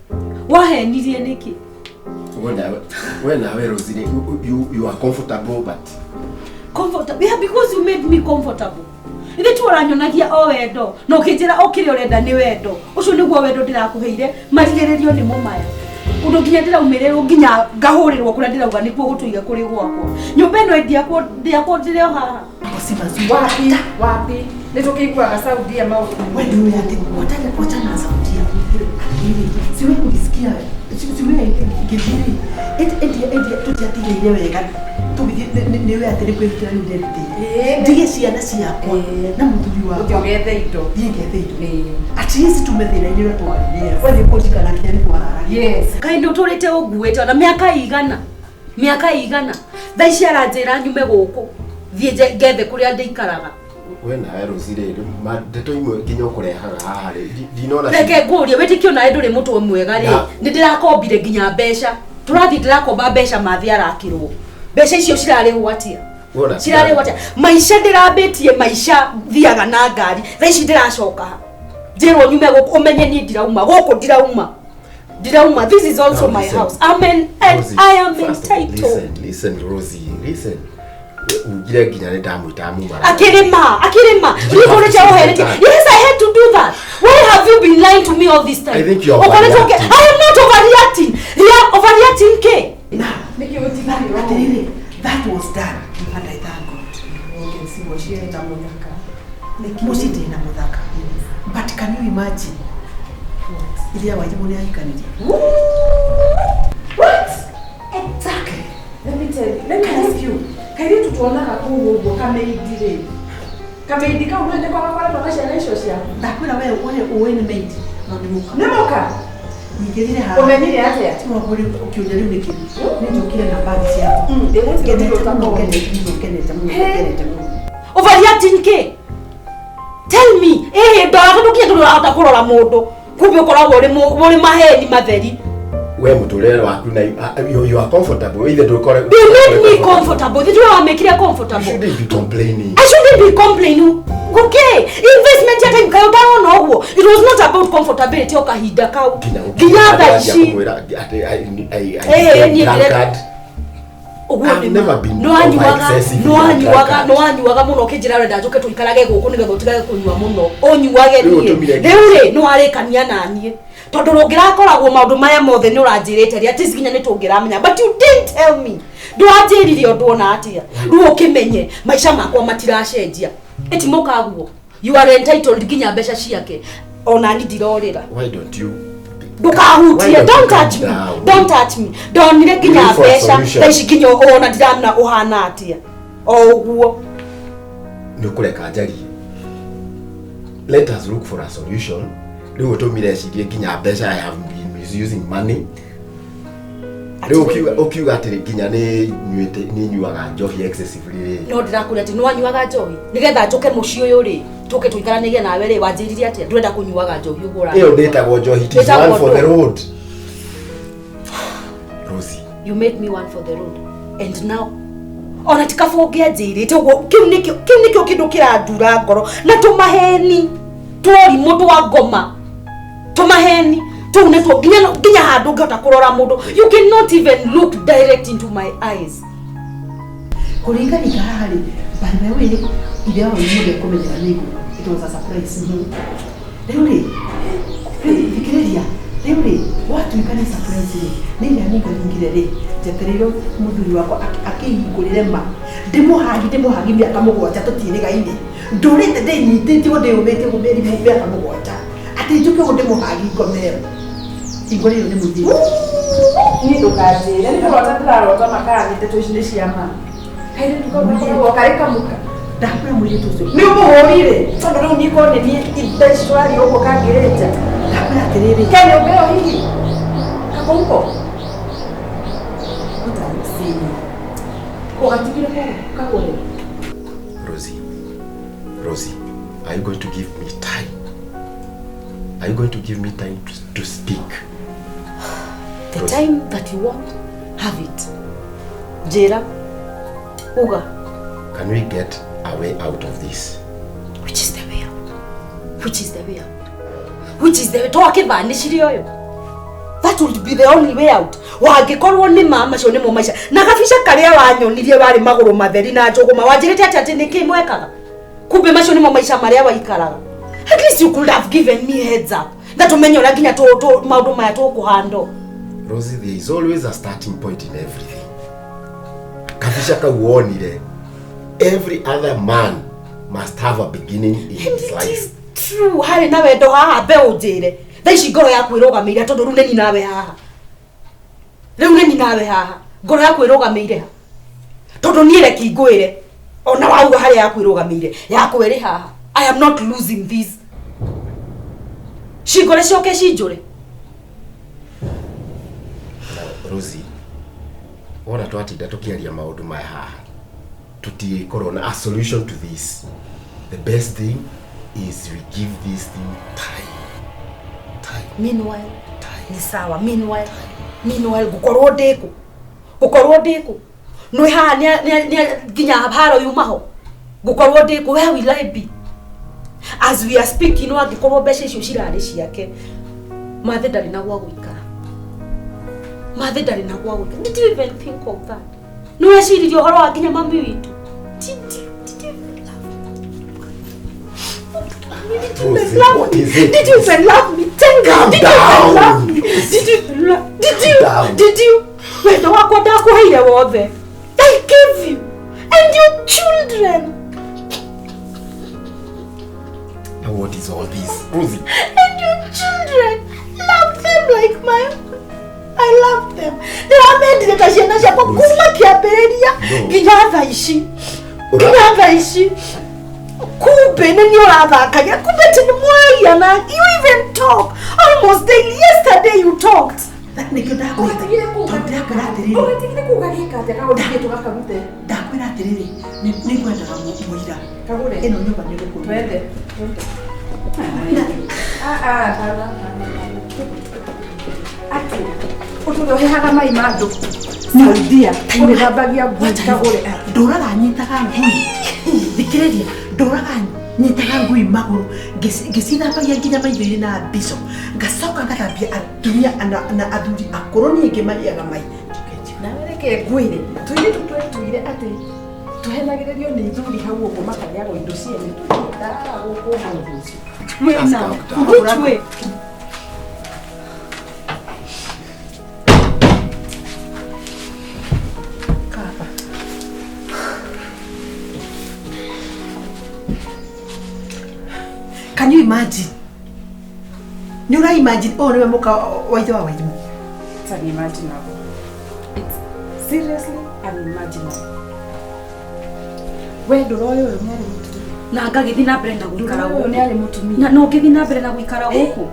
Wahenirie nĩkĩ? We nawe Rosie, you are comfortable but Comfortable. Yeah, because you made me comfortable. Ithe tu ũranyonagia o wendo na ũkĩnjĩra o kĩrĩa ũrenda nĩ wendo ũcio nĩguo wendo ndĩrakũheire marigĩrĩrio nĩmo maya ũndũ nginya ndĩraumĩrĩrwo nginya ngahũrĩrwo kũrĩa ndĩrauga nĩkuo gũtũire kũrĩ gwakwa nyũmba ĩno ĩndiakwo ndĩakwo ndĩrĩ o haha. Wapi wapi nĩ tũkĩiguaga saundi ya maũndũ. Wewe ndio ati watana wachana na sauti yako. Akili. Siwe kulisikia. Siwe ngithiri. Eti eti eti tutiatigire wega. Tugithie niwe atĩ nĩ kwĩrutĩra rĩu nderutĩire. Ndige ciana ciakwa na mũthuri Ũthiĩ wakwa. ũgethe indo. Thiĩ ngethe indo. At least tume thĩna-inĩ ũrĩa twarĩ. We nĩ kũnjikara nginya nĩ twararagia. Yes. Kaĩ ndũtũrĩte ũnguĩte ona mĩaka igana mĩaka igana thaa ici aranjĩra nyume gũkũ thiĩ ngethe kũrĩa ndĩikaraga. We nawe Rosie rĩ, ndeto imwe nginya ũkũrehaga haha rĩ, ndinona. Reke ngũrie wĩtĩkio nawe ndũrĩ mũtwe mwega rĩ nĩ ndĩrakombire nginya mbeca tũrathiĩ ndĩrakomba mbeca mathi arakĩrwo mbeca icio cirarĩhwo atĩa cirarĩhwo atĩa maica ndĩrambĩtie maica thiaga na ngari thaa ici ndĩracoka ha njĩrwo nyume gũkũ ũmenye niĩ ndirauma gũkũ ndirauma ndirauma. This is also my house. Amen. And I am entitled. Listen, listen Rosie, listen. Ugire nginya nĩ ndamwĩta mumara. Akĩrĩma, akĩrĩma. Nĩkũrĩte ũheretie. Yes, I had to do that. Why have you been lying to me all this time? I think you are overreacting. I am not overreacting. You are overreacting, K. Atĩrĩrĩ, that was done and I thank God. You can see mũciĩ na mũthaka. Mũciĩ ndĩ na mũthaka. But can you imagine? Iria Wairimu nĩ ahikanirie. What? Exactly. Let me tell you, let me ask you. Kairĩtu tuonaga kũu ũguo kameindi rĩ. Kameindi kau no nĩko gakoretwo na ciana icio ciaku. Ndakwĩra we ũĩ nĩ maid no nĩ mũka. Nĩ mũka? Nyingĩrire haha. Ũmenyire atĩa? Ũkĩũria rĩu nĩkĩ? Nĩ njũkire na bagi ciakwa. Ngenete mũno, ngenete mũno, ngenete mũno, ngenete mũno. Overreacting K. Tell me, ndora tondũ nginya ndũrahota kũrora mũndũ. Kumbe ũkoragwo ũrĩ maheni matheri. We mũtũrĩre waku na you are comfortable. Either ndũkore. You made me comfortable. Ithe tiwe wamĩkire comfortable. You shouldn't be complaining. I shouldn't be complaining. Okay, investment ya time kayo ũtarona ũguo. It was not about comfortability o kahinda kau. Nginya thaa ici. Nĩwanyuaga mũno ũkĩnjĩra ũrenda njũke tũikarage gũkũ nĩgetha ũtigage kũnyua mũno ũnyuage niĩ rĩu rĩ nĩwarĩkania naniĩ tondũ rũngĩrakoragwo maũndũ maya mothe nĩ ũranjĩrĩte rĩ at least nginya nĩtũngĩramenya but you didn't tell me ndũranjĩrire ũndũ ona atĩa rĩu ũkĩmenye maica makwa matiracenjia ĩtimũkaguo you are entitled nginya mbeca ciake ona ni ndirorĩra. Why don't you ndukahutie don't touch me don't touch me ndonire nginya mbeca thaa ici nginya ona ndiramenya ũhana atĩa o ũguo nĩ ũkũreka njarie. Let us look for a solution. Rĩu ũtũmire cirie nginya mbeca. I have been misusing money. Rĩu ũkiuga atĩrĩ nginya nĩ nyuaga njohi excessively rĩ. No ndĩrakũria atĩ nĩ wanyuaga njohi nĩgetha njũke mũciĩ ũyũ rĩ tũke tũikaranagie nawe rĩ wanjĩrire atĩa ndũrenda kũnyuaga njohi ũguo ũranyua. Ĩyo ndĩtagwo njohi, it is one for the road. Rosie, you made me one for the road and now ona ti kaba ũngĩanjĩrĩte ũguo kĩu nĩkĩo kĩndũ kĩrandura ngoro na tũmaheni tworimũ twa ngoma tũmaheni tũu nĩtuo nginya handũ ũngĩhota kũrora mũndũ. You cannot even look direct into my eyes. Kũringaringa haha rĩ by the way ithe wa Wairimu ndekũmenyera nĩ nguo. It was a surprise. Rĩu rĩ Ĩratuĩka nĩ surprise rĩ, nĩ ĩrĩa ningaringire rĩ, njetereirwo mũthuri wakwa akĩhingũrĩre ma. Ndĩmũhagi ndĩmũhagi mĩaka 7 tũtiĩrĩgaine. Ndũrĩte ndĩnyitĩtie ũguo ndĩyũmĩtie ũguo mĩeri mĩaka 7. Atĩ njũke ũguo ndĩmũhagi ngomeo. Hingũrĩirwo nĩ mũthuri. Niĩ ndũkanjĩre nĩ kũrota ndĩrarota makara ndeto ici nĩ cia ma. Kairĩtu kau gakoragwo karĩ kamuka. Ndakwĩra mũirĩtu ũcio. Nĩ ũmũhũrire tondũ rĩu niĩ korwo nĩ niĩ thaa ici tũraria ũguo kangĩrĩte. Ndakwĩra atĩrĩrĩ. Ke nyũmba ĩyo hihi? Kako huko? What are you saying? Ũgatigire kũ kagũre? Rosie, Rosie, are you going to give me time? Are you going to give me time to speak? The Rosie. time that you want, have it. Njĩra, uga. Can we get a way out of this? Which is the way out? Which is the way out? Which is the way? Twakĩvanĩcirie ũyũ. That would be the only way out. Wangĩkorwo nĩ ma macio nĩmo maica. Na gabica karĩa wanyonirie warĩ magũrũ matheri na njũgũma wanjĩrĩte atĩ atĩ nĩkĩ mwekaga? Kumbe macio nĩmo maica marĩa waikaraga. At least you could have given me heads up. Na tũmenye ũrĩa nginya maũndũ maya tũkũhandwo. Rosie, there is always a starting point in everything. Kabica kau wonire, every other man must have a beginning in And his it life. is true. Harĩ na wendo haha mbeũ njĩre. Thaa ici ngoro yaku ĩrũgamĩire tondũ rĩu nĩ nawe haha. Rĩu nĩ nawe haha. Ngoro yaku ĩrũgamĩire ha? Tondũ niĩ reki ngwĩre. Ona wauga harĩa yaku ĩrũgamĩire. Yakwa ĩrĩ haha. I am not losing this. Cingore cioke cinjũre. Now, Rosie, wona twatinda tukiaria maũndũ maya haha tũtigĩkorwo na a solution to this. The best thing is we give this thing time. Time. Meanwhile, Time. nĩ sawa. Meanwhile, meanwhile ngũkorwo ndĩkũ? Ngũkorwo ndĩkũ? Nĩ haha nĩ nginya haro yumaho. Ngũkorwo ndĩkũ? Where will I be? As we are speaking, no angĩkorwo mbeca icio cirarĩ ciake, Mathe ndarĩ na gwa gũikara. Mathe ndarĩ na gwa gũikara. Did you even think of that? Nĩ weciririe ũhoro wa nginya mami witũ? Did you even love me? Did you even Rosie, love what me? is it? Did you even love me? Tell me. Calm Did you even down. love me? Did you even love? Did you? Down. Did you? Wendo wakwa ndakuheire wothe. I gave you and your children. Now what is all this? Rosie. And your children. Love them like my own. I love them. Ndĩramendire ta ciana ciakwa Rosie. kuma kĩambĩrĩria No. nginya thaa ici. Nginya thaa ici. Kumbe nĩ niĩ ũrathakagia. Kumbe atĩ nĩ mwaragia na you even talk almost daily. Yesterday you talked. Nĩkĩo ndakwĩra. Tondũ ndakwĩra atĩrĩrĩ. Ũgatigire kũu gagĩka atĩa kagũrithie tũgakarute. Ndakwĩra atĩrĩrĩ, nĩ ngwendaga mũira. Kagũre. Ĩno nyũmba nĩ gũkũrũ. Twende. Twende. Ah ah hapana. Atĩ ũtũre ũhehaga mai ma andũ. Saudia ũgĩthambagia ngui kagũre. Ndũraga nyitaga ngui. Thikĩrĩria, ndũraga nyitaga ngui magũrũ ngĩcithambagia nginya maitho-inĩ na mbico. Ngacoka ngathambia atumia na athuri akũrũ niĩ ngĩmaheaga mai. Nawe reke ngwĩre tũirĩtu twetuire atĩ tũhenagĩrĩrio nĩ ithuri hau ũguo makarĩagwo indo ciene tũtiendaga gũkũ mũndũ ũcio. Wait now. Which way? Kaba. Can you imagine? Nĩ ũra imagine ũyũ nĩwe mũka wa ithe wa Wairimũ? It's unimaginable. It's seriously unimaginable. We ndũroĩ ũyũ nĩ arĩ mũtumia. Na ngagĩthiĩ na mbere na gũikara Ndũroĩ ũyũ nĩ gũkũ. arĩ mũtumia. Na no ngĩthiĩ na mbere na gũikara gũkũ.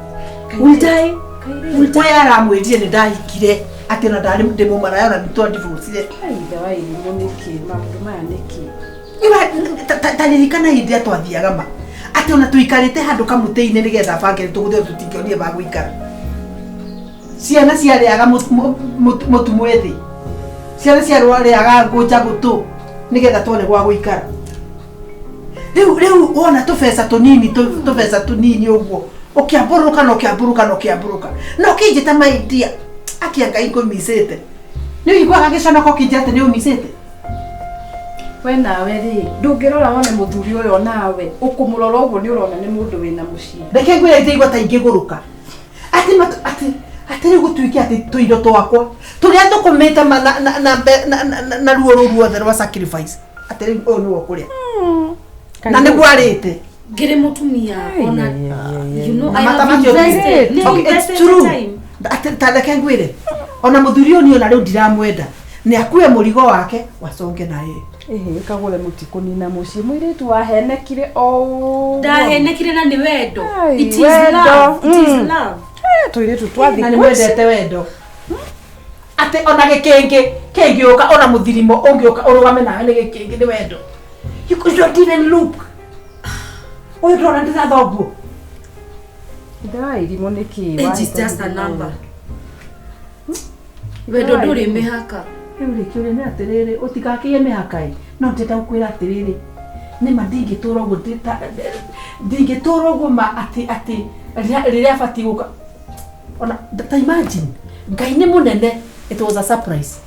Will I? Kairĩtu. Ũyũ aramwĩrire nĩ ndahikire atĩ ona ndarĩ ndĩ mũmaraya ona nĩ twandivorcire. Ai, ithe wa irimũ nĩkĩ? Maũndũ maya nĩkĩ? Ta ririkana hĩndĩ ĩrĩa twathiaga ma atĩ ona tũikarĩte handũ kamũtĩ-inĩ nĩgetha bange tũgũthiĩ tũtingĩonire ba gũikara. Ciana ciarĩaga mũtu mwĩthĩ, ciana ciarĩaga ngũnja gũtũ nĩgetha tuone gwa gũikara. Rĩu wona tũbeca tũnini tũbeca tũnini ũguo ũkĩambũrũka na ũkĩambũrũka na ũkĩambũrũka na ũkĩnjĩta my dear akia Ngai ngũmicĩte. Nĩ ũiguaga gĩconoko ũkĩnjĩra atĩ nĩ ũmicĩte? We nawe rĩ, ndũngĩrora wone mũthuri ũyũ nawe, ũkũmũrora ũguo nĩ ũrona nĩ mũndũ wĩna mũciĩ. Reke ngwĩre ndĩigua ta ingĩgũrũka. Atĩ Atĩ rĩu gũtuĩke atĩ tũindo twakwa tũrĩa thũkũmĩte ma na, na, na, mbe- na, na, na, na ruo rũu ruothe rwa sacrifice, atĩ rĩu ũyũ nĩwe ũkũrĩa na nĩguo arĩte. Ngĩrĩ mũtumia ona you know Na I mata have macio invested. Nĩ Okay, it's invested true. time. Atĩ ta reke ngwĩre, ona mũthuri ũyũ niĩ ona rĩu ndiramwenda, nĩ akue mũrigo wake waconge na yeye. Ĩhĩ, kagũre mũtikũnina mũciĩ, mũirĩtu wahenekire o ũguo. Ndahenekire na nĩ wendo. Ai, It is wendo. love. It is Mm. love. Eh, tũirĩtu twa Na nĩ thikũ ici. mwendete wendo atĩ ona gĩkĩngĩ kĩngĩũka, ona mũthirimo ũngĩũka ũrũgame nawe nĩ gĩkĩngĩ, nĩ wendo. You could not even look. Ũyũ ndona ndĩ na thoguo. Ithe wa irimũ nĩ kĩ? Age is just a number. Wendo ndũrĩ mĩhaka. Rĩu rĩ, kĩũria nĩ atĩrĩrĩ, ũtigakĩe mĩhaka ĩ, no ndĩrenda gũkwĩra atĩrĩrĩ, nĩma ndingĩtũra ũguo, ndingĩtũra ũguo ma atĩ rĩrĩa abatiĩ gũka ona ta imagine, Ngai nĩ mũnene. It was a surprise,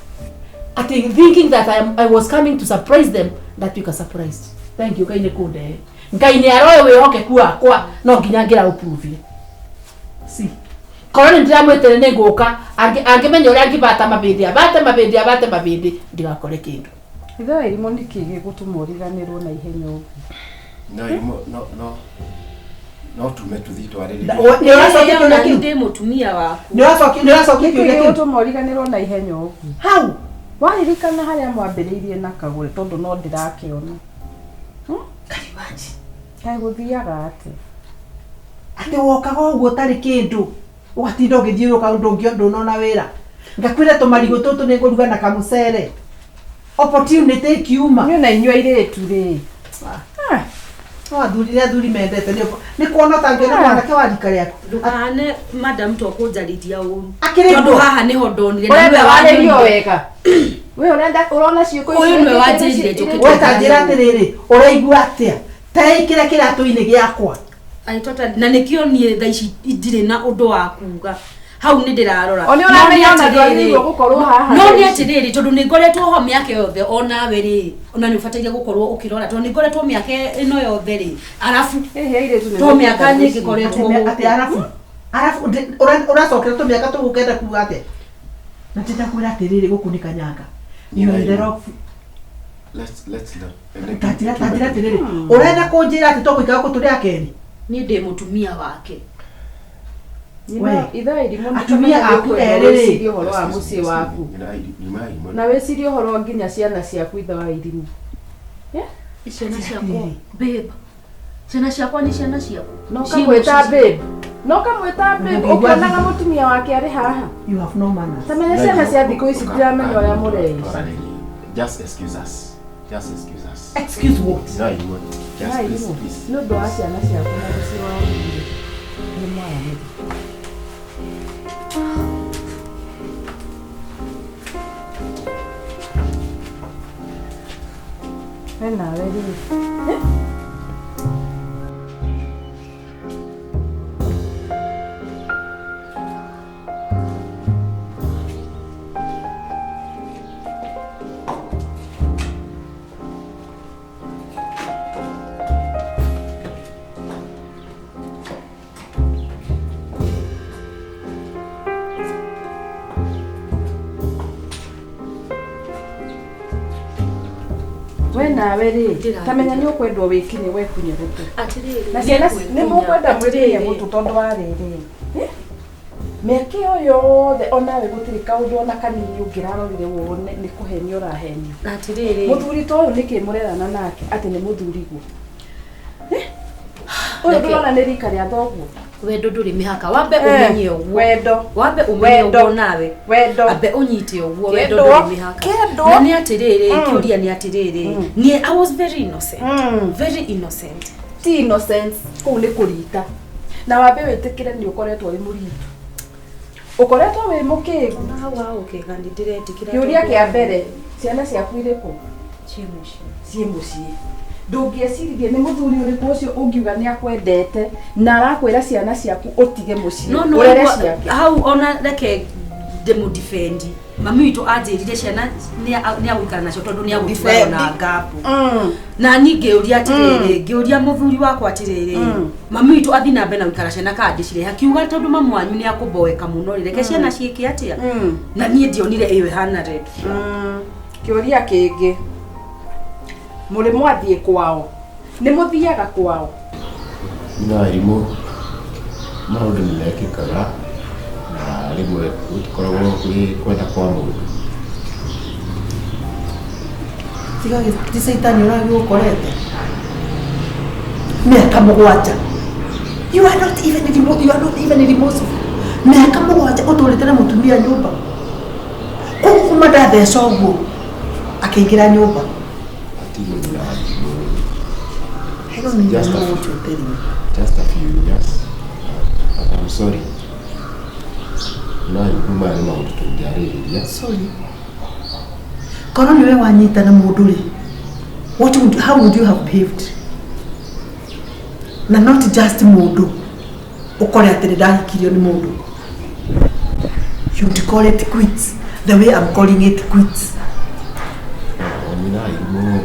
atĩ thinking that I was coming to surprise them, ndatuĩka surprised. Thank you Ngai nĩ kũndehe. Ngai nĩ aroĩ wĩhokeku wakwa, no nginya ngĩra ũprove si korwo nĩ ndĩramwĩtĩre nĩ ngũka, angĩmenya ũrĩa angĩbata mabĩndĩ, abate mabĩndĩ, abate mabĩndĩ, ndigakore kĩndũ. Ithe wa irimũ nĩ kĩ gĩgũtũma ũriganĩrwo na ihenya ũguo? No irimũ, no tume tũthiĩ twarĩrĩrie. Nĩ ũracokia kĩũria Ona kĩu? ndĩ mũtumia waku. Nĩ ũracokia Nĩ kĩ kĩũria kĩu? gĩgũtũma ũriganĩrwo na ihenya ũguo? Hau. Waririkana harĩa mwambĩrĩirie na kagũre, tondũ no ndĩrakĩona. Can you imagine? Kaĩ gũthiaga atĩa? Atĩ wokaga ũguo ũtarĩ kĩndũ, ũgatinda ũgĩthiũrũrũka, ndũnona wĩra, ngakwĩra tũmarigũ tũtũ nĩ ngũruga na kamũcere, opportunity ĩkiuma. Niĩ na inyuĩ airĩtu rĩ. Ah, No athuri, nĩ athuri mendete nĩ kuona ũtangĩona mwanake wa rika rĩaku. Ndũkahane madam to kũnjarĩria ũru. Akĩrĩ Tondũ guo. haha nĩho ndonire na Ũrenda nĩwe warĩrio wanyonire. wega. We ũrenda ũrona ciĩko ici Ũyũ nĩwe wĩkĩte wanjĩrire njũke. We ta njĩra atĩrĩrĩ, ũraigua atĩa teikĩre kĩratũ-inĩ gĩakwa? I totally, na nĩkĩo niĩ thaa ici ndirĩ na ũndũ wa kuga hau, nĩ ndĩrarora. O nĩ No ũramenya nĩ ona atĩrĩrĩ- ndwagĩrĩirwo gũkorwo haha no thaa nĩ ici. atĩrĩrĩ, tondũ nĩ ngoretwo ho mĩaka yothe, onawe rĩ, ona nĩ ũbataire gũkorwo ũkĩrora, tondũ nĩ ngoretwo mĩaka ĩno yothe rĩ, arabu Ĩhĩ, airĩtu nĩ to mĩaka mekĩte nyingĩ mũciĩ. ngoretwo Atĩ gũkũ. Arabu ũracokera tũmĩaka tũgũkenda kuga atĩa? Na ndĩrakwĩra atĩrĩrĩ, gũkũ nĩ kanyanga. You are in the wrong. Let's not. Ta njĩra atĩrĩrĩ, ũrenda kũnjĩra atĩ tũgũikara gũkũ tũrĩ akerĩ? Niĩ ndĩ mũtumia wake. We. Ithe wa irimũ nĩ Atumia kũmenya aku nĩ ũkwenda erĩ rĩ. wĩcirie ũhoro wa mũciĩ waku Nyuma na wĩcirie ũhoro nginya ciana ciaku, ithe wa irimũ. Ciana ciakwa, babe, ciana ciakwa nĩ ciana ciaku. No Ciĩ ũkamwĩta mũciĩ. babe, no ũkamwĩta babe Ũngĩigua ũkĩonaga mũtumia wake arĩ haha. You have no manners. Tamenya ciana cia thikũ ici ndiramenya ũrĩa mũreici. Just excuse us. Just excuse us. Excuse what? No, you won't. Just please, please. Nĩ ũndũ wa ciana ciaku na mũciĩ wa mũthuri nĩ mwaranĩria. We nawe rĩ. Eh? We nawe rĩ, tamenya nĩ ũkwendwo wĩkinye wekunye gũtũ Atĩrĩrĩ, na ciana nĩngwĩkinya. nĩ mũkwenda mwĩkinye Atĩrĩrĩ. gũtũ, tondũ wa rĩrĩ, eh? Mĩaka ĩyo yothe onawe gũtirĩ kaũndũ ona kanini ũngĩrarorire wone nĩ kũhenio ũrahenio. Atĩrĩrĩ. Mũthuri ta ũyũ nĩkĩ mũrerana nake atĩ nĩ mũthuriguo? Eh? Ũyũ ndũrona nĩ rika rĩa thoguo? Wendo ndũrĩ mĩhaka, wambe ũmenye ũguo. Wendo. Wambe ũmenye Wendo. ũguo nawe. Wendo. Ambe ũnyite ũguo, wendo Kendwo. ndũrĩ mĩhaka. Kendwo. Na nĩ atĩrĩrĩ, kĩũria nĩ atĩrĩrĩ, niĩ I was very innocent, Mm. very innocent. Ti innocence, kũu nĩ kũrita, na wambe wĩtĩkĩre nĩ ũkoretwo wĩ mũritu, ũkoretwo wĩ mũkĩgu. Na hau ha ũkĩga nĩ ndĩretĩkĩra. Kĩũria Tondũ- kĩa mbere, ciana ciaku irĩkũ? Ciĩ mũciĩ. Ciĩ mũciĩ. Ndũngĩeciririe nĩ mũthuri ũrĩkũ ũcio ũngiuga nĩ akwendete na arakwĩra ciana ciaku ũtige mũciĩ No ũrere ũguo- ciake? Hau ona reke ndĩmũdefend. Mami witũ anjĩrire ciana nĩ agũikara nacio tondũ nĩ agũtigwo na ngapu. Na niĩ ngĩũria atĩrĩrĩ, ngĩũria mũthuri wakwa atĩrĩrĩ, mami witũ athiĩ na mbere na gũikara ciana kana ndĩcirehe? Akiuga tondũ mamu wanyu nĩ akũmboeka mũno rĩ, reke ciana ciĩke atĩa. Na niĩ ndionire ĩyo ĩhana red flag. Kĩũria kĩngĩ, mũrĩ mwathiĩ kwao? Nĩ mũthiaga kwao? Na irimũ, maũndũ nĩ mekĩkaga na rĩmwe gũtikoragwo gwĩ kwenda kwa mũndũ. Tiga ti caitani ũragĩgũkorete mĩaka 7. You are not even you are not even remorseful. Mĩaka 7 ũtũrĩte na mũtumia nyũmba, koguo kuma ndatheca ũguo akĩingĩra nyũmba. Hatirĩ na I don't even Just know a what you're telling me. Just a few years. But I'm sorry. No, maya nĩ maũndũ tũngĩarĩrĩria. Sorry, korwo nĩwe wanyita na mũndũ rĩ, what would, how would you have behaved? Na not just mũndũ ũkore atĩ nĩ ndahikirio nĩ mũndũ, you'd call it quits the way I'm calling it quits. Nyina irimũ,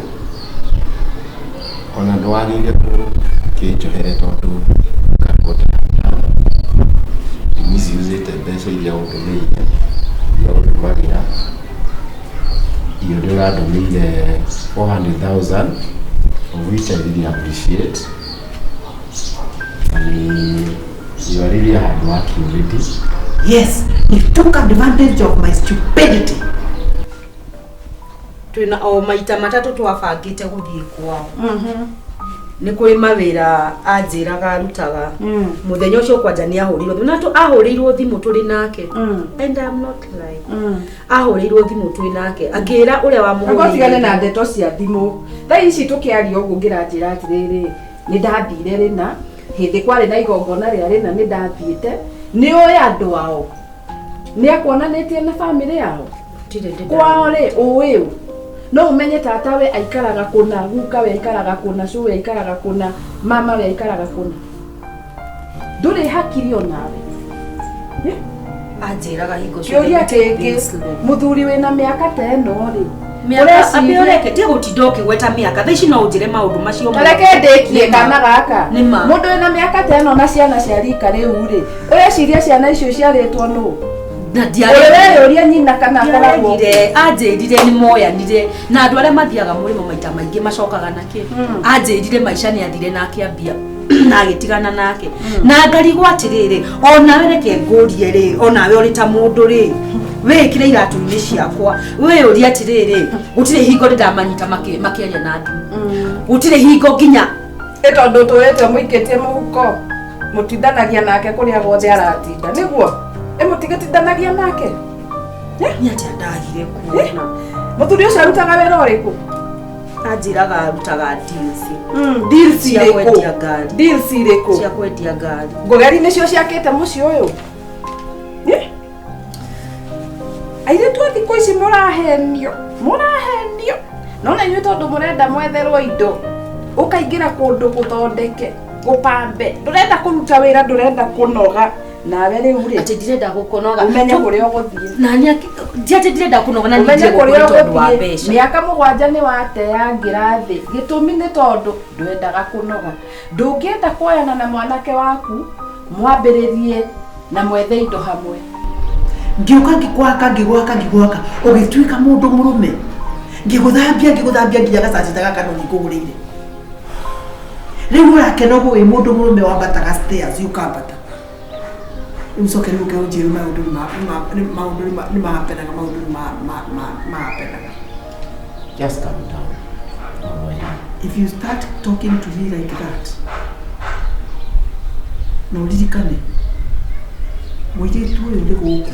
ona ndwagĩrĩire kũkĩnjohere tondũ ngakũta misuse mbeca iria ũndũmĩire, iria ũndũmagĩra. Iyo nĩ ũrandũmĩire 400,000, of which I really appreciate. And you are really a hard working lady. Yes, he took advantage of my stupidity. Twĩna o maita matatũ twabangĩte gũthiĩ kwao. Nĩ kũrĩ mawĩra anjĩraga arutaga. Mũthenya ũcio kwanja nĩ ahũrĩirwo thimũ na ahũrĩirwo thimũ tũrĩ nake, and I'm not lying, ahũrĩirwo thimũ twĩ nake akĩra ũrĩa Nĩguo tigane na wamũhũrĩire. Ndeto cia thimũ. Thaa ici tũkĩaria ũguo ngĩranjĩra atĩrĩrĩ, nĩ ndathire rĩna hĩndĩ kwarĩ na igongona rĩa rĩna, nĩ ndathiĩte. Nĩ ũĩ andũ ao? Nĩ akuonanĩtie na bamĩrĩ yao? Ndirĩ ndĩ Kwao rĩ, ũĩ ũ? No ũmenye tata we aikaraga kũna, guka we aikaraga kũna, cũwe aikaraga kũna, mama we aikaraga kũna? Ndũrĩ hakiri onawe. Anjĩraga hingo Kĩũria ciothe kĩngĩ, mũthuri wĩna mĩaka ta ĩno rĩ, mĩaka ambe ũreke tie gũtinda ũkĩgweta mĩaka. Thaa ici no ũnjĩre maũndũ macio. Tareke ndĩkie. Nĩ ma. Kana gaka. Nĩ ma. Mũndũ wĩna mĩaka ta ĩno na ciana cia rika rĩu rĩ, ũreciria ciana icio ciarĩtwo nũ? Na Ũrĩ weyũria nyina kana akoragwo? Ndiaregire. Anjĩrire nĩ moyanire na andũ arĩa mathiaga mũrĩmo maita maingĩ macokaga nakĩ. Anjĩrire maica nĩ athire na akĩambia na agĩtigana nake na ngarigwo atĩrĩrĩ, onawe reke ngũrie rĩ, onawe ũrĩ ta mũndũ rĩ, wĩkĩre iratũ-inĩ ciakwa, wĩyũrie atĩrĩrĩ, gũtirĩ hingo ndĩ ndamanyita makĩaria na thimũ, gũtirĩ hingo nginya. Ĩ tondũ tũrĩte mũikĩtie mũhuko, mũtindanagia nake kũrĩa guothe aratinda, nĩguo ĩ mũtigĩtindanagia nake. Nĩ atĩa ndagire kuona? Mũthuri ũcio arutaga wĩra ũrĩkũ? Anjĩraga arutaga deals. Deals Cia irĩkũ? kwendia ngari. Deals irĩkũ? Cia kwendia ngari. Ngũgeri nĩcio ciakĩte mũciĩ ũyũ. Eh? Airĩtu a thikũ ici mũrahenio, mũrahenio no na inyuĩ tondũ mũrenda mwetherwo indo, ũkaingĩra kũndũ gũthondeke gũpambe, ndũrenda kũruta wĩra, ndũrenda kũnoga. Nawe rĩu rĩ, Atĩ ndirenda gũkonoga. ũmenye kũrĩa ũgũthiĩ. Na nĩ ndi atĩ ndirenda kũnoga na Ũmenye ningĩ kũrĩa gũkũrĩ tondũ wa ũgũthiĩ. mbeca. Mĩaka 7 nĩ wateangĩra thĩ, gĩtũmi nĩ tondũ ndwendaga kũnoga, ndũngĩenda kuoyana na mwanake waku mwambĩrĩrie na mwethe indo hamwe. Ngĩũka ngĩgwaka, ngĩgwaka, ngĩgwaka, ũgĩtuĩka mũndũ mũrũme, ngĩgũthambia, ngĩgũthambia nginya gacacita gaka no ngũgũrĩire. Rĩu ũrakena ũguo wĩ mũndũ mũrũme, wambataga stairs ũkambata. Rĩu coke rĩu ũke ũnjĩre maũndũ maũndũ nĩ mahapenaga, maũndũ nĩ mahapenaga. Just calm down. Mama. If you start talking to me like that, na ũririkane mũirĩtu ũyũ nĩ gũkũ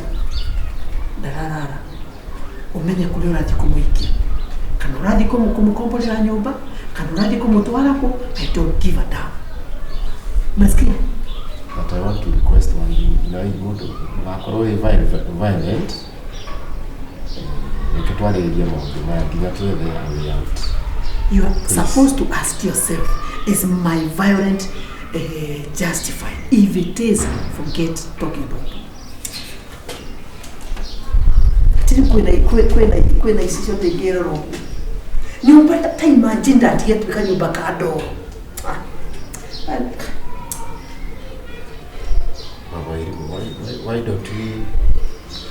ndararara, ũmenye kũrĩa ũrathiĩ kũmũikia, kana ũrathiĩ kũmũkomborera nyũmba, kana ũrathiĩ kũmũtwara kũ, I don't give a damn. Umesikia? But I want to request one thing. Mũndũ ndũgakorwo wĩ violent. Reke twarĩrĩrie maũndũ maya nginya twethe a way out. You are supposed to ask yourself, is my violent justified? If it is, forget talking about it. Least kwĩna kwĩna kwĩna icicio ndĩngĩrora ũguo. Nyũmba ta imagine ndatigĩtuĩka nyũmba ka ndoro. Ah. Mama Irimo, why don't we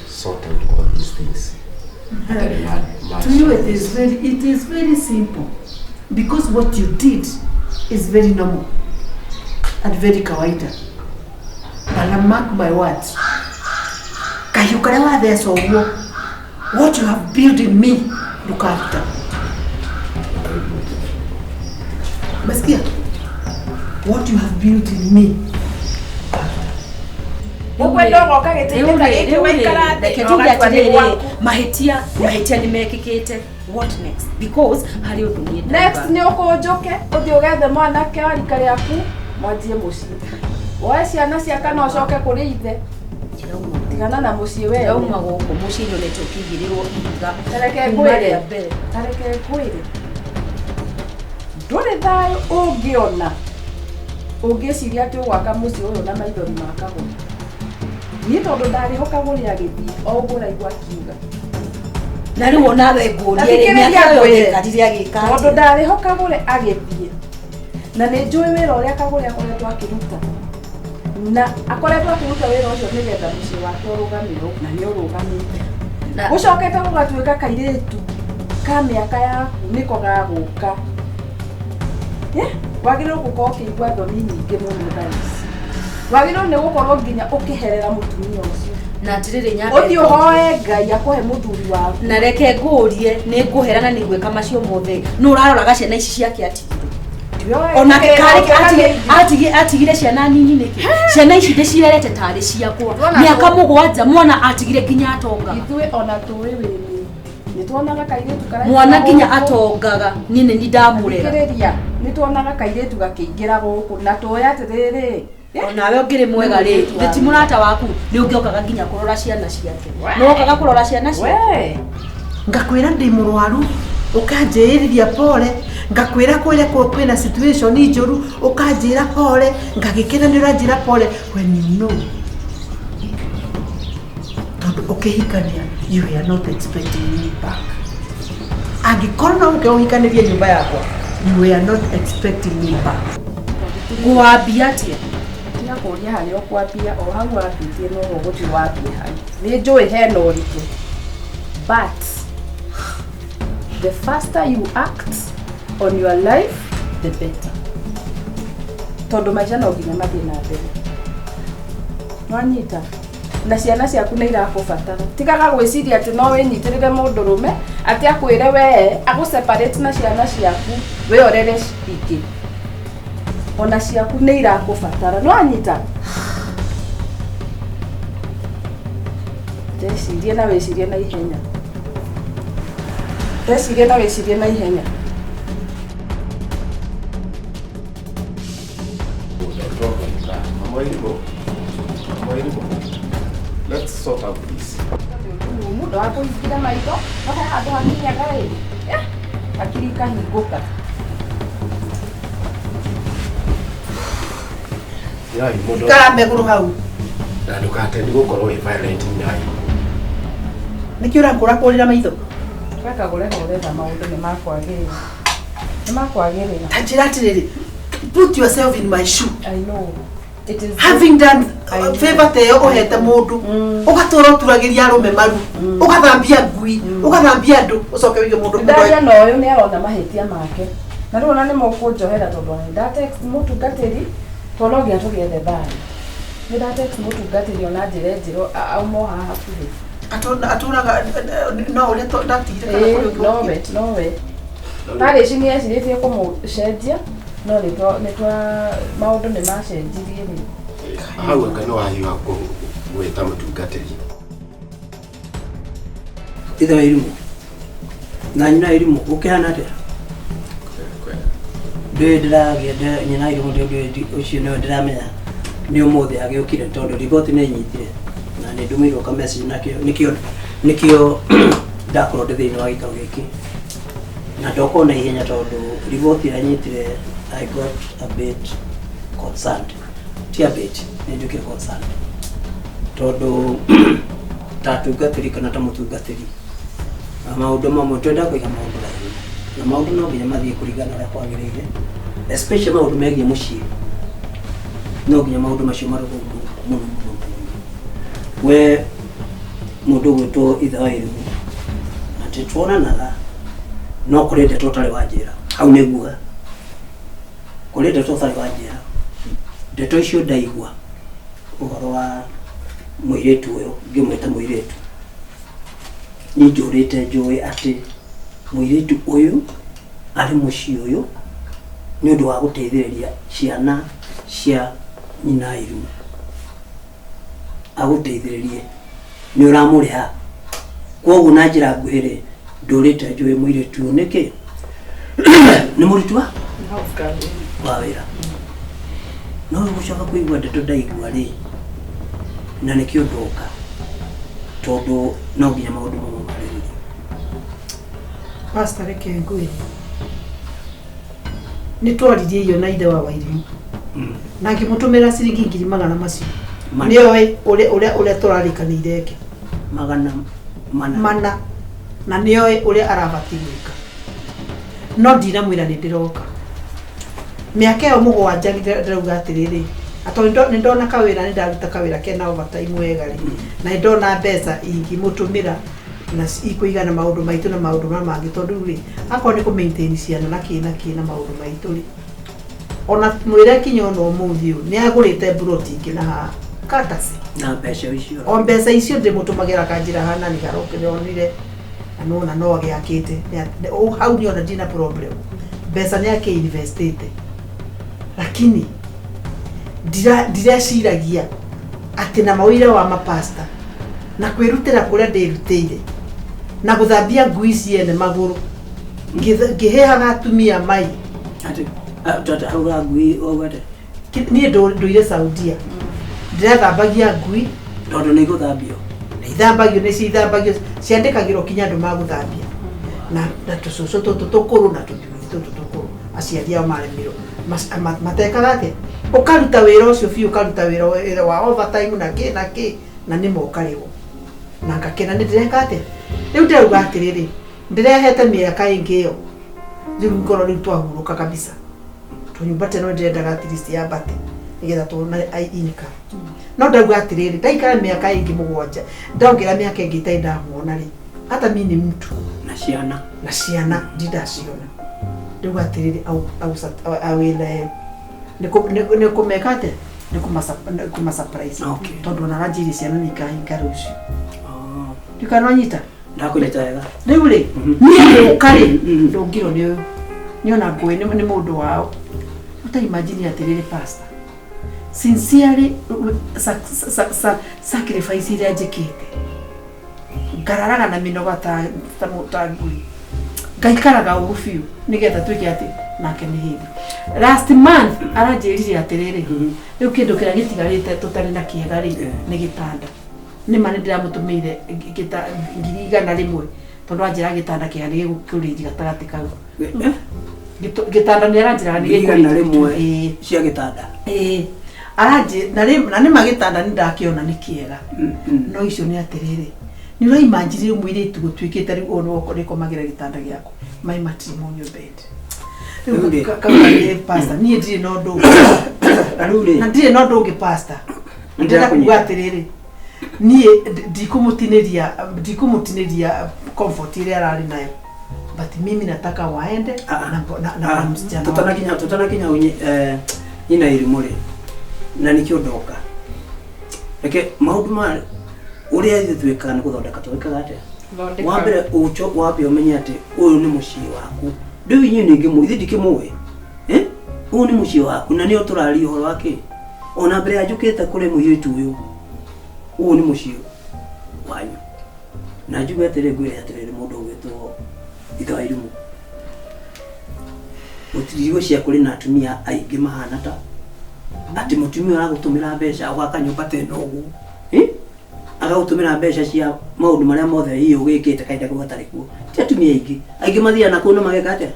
sort out all these things? Hatarĩ To you it is very simple because what you did is very normal and very kawaida. But I mark my words. Kahiũ karĩa watheca ũguo, what you have built in me, ndũkaruta. Umesikia? What you have built in me. Ũkwenda ũgoka gĩtĩ-inĩ ta gĩkĩ waikara thĩ Reke na tuge ũgatua nĩ atĩrĩrĩ, gwaku. Mahĩtia nĩ mekĩkĩte. What next? Because harĩ ũndũ niĩ Next ndauga. nĩ ũkũnjũke ũthiĩ ũgethe mwanake wa rika rĩaku mwanjie mũciĩ, woe ciana cia kana ũcoke kũrĩ ithe. Tigana na mũciĩ we. Ndirauma gũkũ mũciĩ nyonete ũkĩigĩrĩrwo ihiga Tareke kuma ngwĩre. rĩa mbere. Tareke ngwĩre, ndũrĩ thayũ ũngĩona ũngĩciria atĩ ũgwaka mũciĩ ũyũ na maithori ma kagũrũ. Niĩ tondũ ndarĩ ho kagũrĩ agĩthiĩ o ũguo ũraigua akiuga. Na rĩu onawe ngũrie rĩ, Thikĩrĩria mĩaka ĩyo ngwĩre. aikarire agĩka Tondũ atĩa? ndarĩ ho kagũre agĩthiĩ na nĩ njũĩ wĩra ũrĩa kagũre akoretwo akĩruta, na akoretwo akĩruta wĩra ũcio nĩgetha mũciĩ wake ũrũgamĩrwo, na nĩ ũrũgamĩte. Gũcokete gũgatuĩka kairĩtu ka mĩaka yaku nĩko gagũka. Wagĩrĩirwo gũkorwo ũkĩigua thoni nyingĩ mũno thaa ici. Wagĩrĩirwo nĩ gũkorwo nginya ũkĩherera mũtumia ũcio. Na atĩrĩrĩ, nyambe Ũthiĩ ũhoe Ngai akũhe mũthuri waku. Na reke ngũrie, nĩ ngũherana, nĩ gwĩka macio mothe, nũ ũraroraga ciana ici ciake atigire? Onake karĩ atigire ciana nini nĩkĩ? Ciana ici ndĩcirerete tarĩ ciakwa. Tuona Mĩaka 7 mwana atigire nginya atongaga. Ithuĩ ona tũĩ wĩ mĩti nĩ tuonaga kairĩtu karaingĩra Mwana nginya gũkũ. atongaga, niĩ nĩ ni ndamũrera. Thikĩrĩria, nĩ tuonaga kairĩtu gakĩingĩra gũkũ na tũĩ atĩrĩrĩ, Onawe ũngĩrĩ mwega rĩ, Mũirĩtu wa ti mũrata waku nĩ ũngĩokaga nginya kũrora ciana ciake? Nĩ wokaga kũrora ciana ciake? We. Ngakwĩra ndĩ mũrwaru, ũkanjĩrĩria pole. Ngakwĩra kwĩra kwĩna situation njũru, ũkanjĩra pole. Ngagĩkena nĩ ũranjĩra pole when you know tondũ ũkĩhikania you are not expecting me back. Angĩkorwo no ũke ũhikanĩrie nyũmba yakwa, you are not expecting me back. Ngwambia atĩa? Tiga kũria harĩa ũkwambia, o hau wambĩtie no ũgũthiĩ wambie hau. Nĩ njũĩ hena ũritũ, but the faster you act on your life, the better, tondũ maica no nginya mathiĩ na mbere. Nwanyita na ciana ciaku nĩ irakũbatara. Tigaga gwĩciria atĩ no wĩnyitĩrĩre mũndũrũme atĩ akwĩre wee agũ separate na ciana ciaku, wĩorere ingĩ. Ona ciaku nĩ irakũbatara. Nwanyita, ndecirie na wĩcirie na ihenya, ndecirie na wĩcirie na ihenya. Don't talk like that. Mama Irimo, Mama Irimo, let's sort out this. Mũndũ wa kũhingĩra maitho no he handũ hakinyaga ĩ hakiri ikahingũka. Yai, mũndũ Ikara megũrũ hau. Na ndũkatende gũkorwo wĩ violent nyai. Nĩkĩ ũrakũrakũrĩra maitho? Weka kũreha maũndũ nĩ makwagĩrĩra, nĩ makwagĩrĩra. Ta njĩra atĩrĩrĩ, put yourself in my shoe. I know it is Having done I know. favor ta ĩyo ũhete mũndũ, ũgatũra ũturagĩria arũme maru, ũgathambia ngui, ũgathambia andũ, ũcoke wĩige mũndũ. Ndaria na ũyũ nĩ arona mahĩtia make, na rĩu ona nĩ mũkũnjohera tondũ ona nda text mũtungatĩri, tondũ no nginya tũgĩethe thayũ. Nĩ nda text mũtungatĩri ona njĩre njĩro auma o haha hakuhĩ. Atũraga no ũrĩa ndatigire kana kũrĩ ũngĩ? Nowe, nowe parish nĩ ecirĩtie kũmũcenjia, no nĩ twa maũndũ nĩ macenjirie rĩ. Hau anga nĩ wahiũha gwĩta mũtungatĩri. Ithe wa irimũ na nyina wa irimũ gũkĩhana atĩa? Ndũĩ ndĩragĩa nyina wa irimũ, ndĩ ũcio nĩwe ndĩramenya nĩ ũmũthĩ agĩũkire tondũ riboti nĩ nyitire na nĩ ndũmĩirwo ka message nakĩo nĩkĩo ndakorwo ndĩ thĩinĩ wa gĩikaro gĩkĩ na ndoka na ihenya tondũ riboti ĩrĩa nyitire, I got a bit concerned, ti a bit, nĩ njũkire concerned tondũ Ta atungatĩri kana ta mũtungatĩri, na maũndũ mamwe twendaga kũiga maũndũ raini, na maũndũ no nginya mathiĩ kũringana na ũrĩa kwagĩrĩire, especially maũndũ megiĩ mũciĩ. No nginya maũndũ macio marorwo mũno mũno mũno mũno. We mũndũ ũgwĩtwo ithe wa Irimũ, atĩ tuonanaga, no kũrĩ ndeto ũtarĩ wanjĩra. Hau nĩ nguga kũrĩ ndeto ũtarĩ wanjĩra. Ndeto icio ndaigua ũhoro wa mũirĩtu ũyũ, ngĩmwĩta mũirĩtu, niĩ njũrĩte njũĩ atĩ mũirĩtu ũyũ arĩ mũciĩ ũyũ nĩ ũndũ wa gũteithĩrĩria ciana cia nyina Irimũ. Agũteithĩrĩrie nĩ ũramũrĩha. Koguo na njĩra nguhĩ rĩ, ndũrĩte njũĩ mũirĩtu ũyũ nĩkĩ nĩ mũruti wa wĩra. No rĩu gũcoka kũigua ndeto ndaigua rĩ, na nĩkĩo ndoka, tondũ no nginya maũndũ mamwe marĩrĩrio. Pastor, reke ngwĩre, nĩ twaririe iyo na ithe wa Wairimu na ngĩmũtũmĩra ciringi ngiri magana macio. Mana. Nĩoĩ ũrĩa tũrarĩkanĩire eke. 400. Mana, na nĩoĩ ũrĩa arabatiĩ gwĩka, no ndinamwĩra nĩ ndĩroka mĩaka ĩyo 7. Ndĩrauga atĩrĩrĩ, atondũ nĩ ndona kawĩra, nĩ ndaruta kawĩra kena overtime wega rĩ, na nĩ ndona mbeca ingĩmũtũmĩra na ikũigana maũndũ maitũ na maũndũ marĩa mangĩ, tondũ rĩ, akorwo nĩ kũ maintain ciana na kĩ na kĩ na maũndũ maitũ rĩ, ona mwĩre kinya ona ũmũthĩ ũyũ nĩ agũrĩte mburoti ingĩ na haha katasi. Na mbeca icio? O mbeca icio ndĩmũtũmagĩra kanjĩra hanani garokĩronire na nona no agĩakĩte. Hau nĩ ona ndina problem, mbeca nĩ ake investĩte, lakini ndireciragia atĩ na mawĩra wa mapasta na kwĩrutĩra kũrĩa ndĩrutĩire na gũthambia ngui ciene magũrũ, ngĩheaga atumia mai. Atĩ tata hau ra ngui wauga atĩ? Niĩ ndũire Saudia, ndĩrathambagia ngui. Tondũ nĩ igũthambio. Ithambagio, nĩ cithambagio, ciandĩkagĩrwo kinya andũ magũthambia na tũcũcũ tũtũ tũkũrũ na tũthuri tũtũ tũkũrũ, aciari ao maremirwo. Matekaga atĩa? Ũkaruta wĩra ũcio biũ, ũkaruta wĩra wa overtime na kĩ na kĩ, na nĩ mokarĩhwo na ngakena nĩ ndĩreka atĩa. Rĩu ndĩrauga atĩrĩrĩ, ndĩrehete mĩaka ĩngĩ ĩyo, rĩu ngoro rĩu twahurũka kabisa. Tũnyũmba teno ndĩrendaga at least yambate nĩgetha tuone income, no ndauga atĩrĩrĩ, ndaikara mĩaka ĩngĩ 7, ndongerera mĩaka ĩngĩ itarĩ ndamuona rĩ, hata mi ni mtu. Na ciana. Na ciana ndindaciona. Rĩu atĩrĩrĩ, awĩle nĩ kũmeka atĩa, nĩ kũma surprise. Tondũ ona aranjĩire ciana nĩ ikahinga rũciũ. Ndikananyita. Ndakũnyita wega. Rĩu rĩ, niĩ gũka rĩ, ndũngirwo nĩ ũyũ nĩ ona ngũĩ nĩ mũndũ wao. Ũta imagine atĩrĩrĩ, pastor, sincerely, sacrifice iria njĩkĩte, ngararaga na mĩnoga ta ngui, ngaikaraga ũru biũ nĩgetha tuĩke atĩ nake nĩ hĩndĩ last month aranjĩrire atĩrĩrĩ, rĩu kĩndũ kĩrĩa gĩtigarĩte tũtarĩ na kĩega rĩ, nĩ gĩtanda. Nĩ ma nĩ ndĩramũtũmĩire 100,000, tondũ anjĩra gĩtanda kĩega nĩ gĩgũkũrĩnji gatagatĩ kau. Gĩtanda nĩ aranjĩraga nĩ 100 Ĩĩ. cia gĩtanda? Ĩĩ, aranjĩ na nĩ ma gĩtanda nĩ ndakĩona nĩ kĩega, no icio nĩ atĩrĩrĩ, nĩ ũraimagine rĩu mũirĩtu gũtuĩkĩte rĩu ũyũ nĩwe ũrĩkomagĩra gĩtanda gĩakwa, my matrimonial bed. Rĩu rĩ. Rĩu kauga pastor, niĩ ndirĩ na ũndũ ũngĩ. Na rĩu rĩ, Na ndirĩ na ũndũ ũngĩ, pastor. Ndĩrenda kuga atĩrĩrĩ, niĩ ndikũmũtinĩria comfort ĩrĩa ararĩ nayo, but mimi nataka waende na na msichana wake. Tutanakinya nyina irimũ rĩ, na nĩkĩo ndoka. Reke maũndũ ma ũrĩa ithuĩ twĩkaga nĩ gũthondeka. Twĩkaga atĩa? Wa mbere ũcho wambe ũmenye atĩ ũyũ nĩ mũciĩ waku. Rĩu inyuĩ ningĩ ithuĩ ndikĩmũĩ. Eh? Ũyũ nĩ mũciĩ waku na nĩo tũraria ũhoro wa kĩ ona mbere ya njũkĩte kũrĩ mũirĩtu ũyũ. Ũyũ nĩ mũciĩ wanyu, na njuge atĩrĩ, ngwĩre atĩrĩrĩ, mũndũ ũgwĩtwo ithe wa irimũ, gũtirigwo cia kũrĩ na atumia aingĩ mahana ta atĩ mũtumia ũragũtũmĩra mbeca ũgaka nyũmba ta ĩno ũguo. Eh? Agagũtũmĩra mbeca cia maũndũ marĩa mothe hihi ũgĩkĩte kahinda kau gatarĩ kuo. Ti atumia aingĩ, aingĩ mathiaga na kũu na mageka atĩa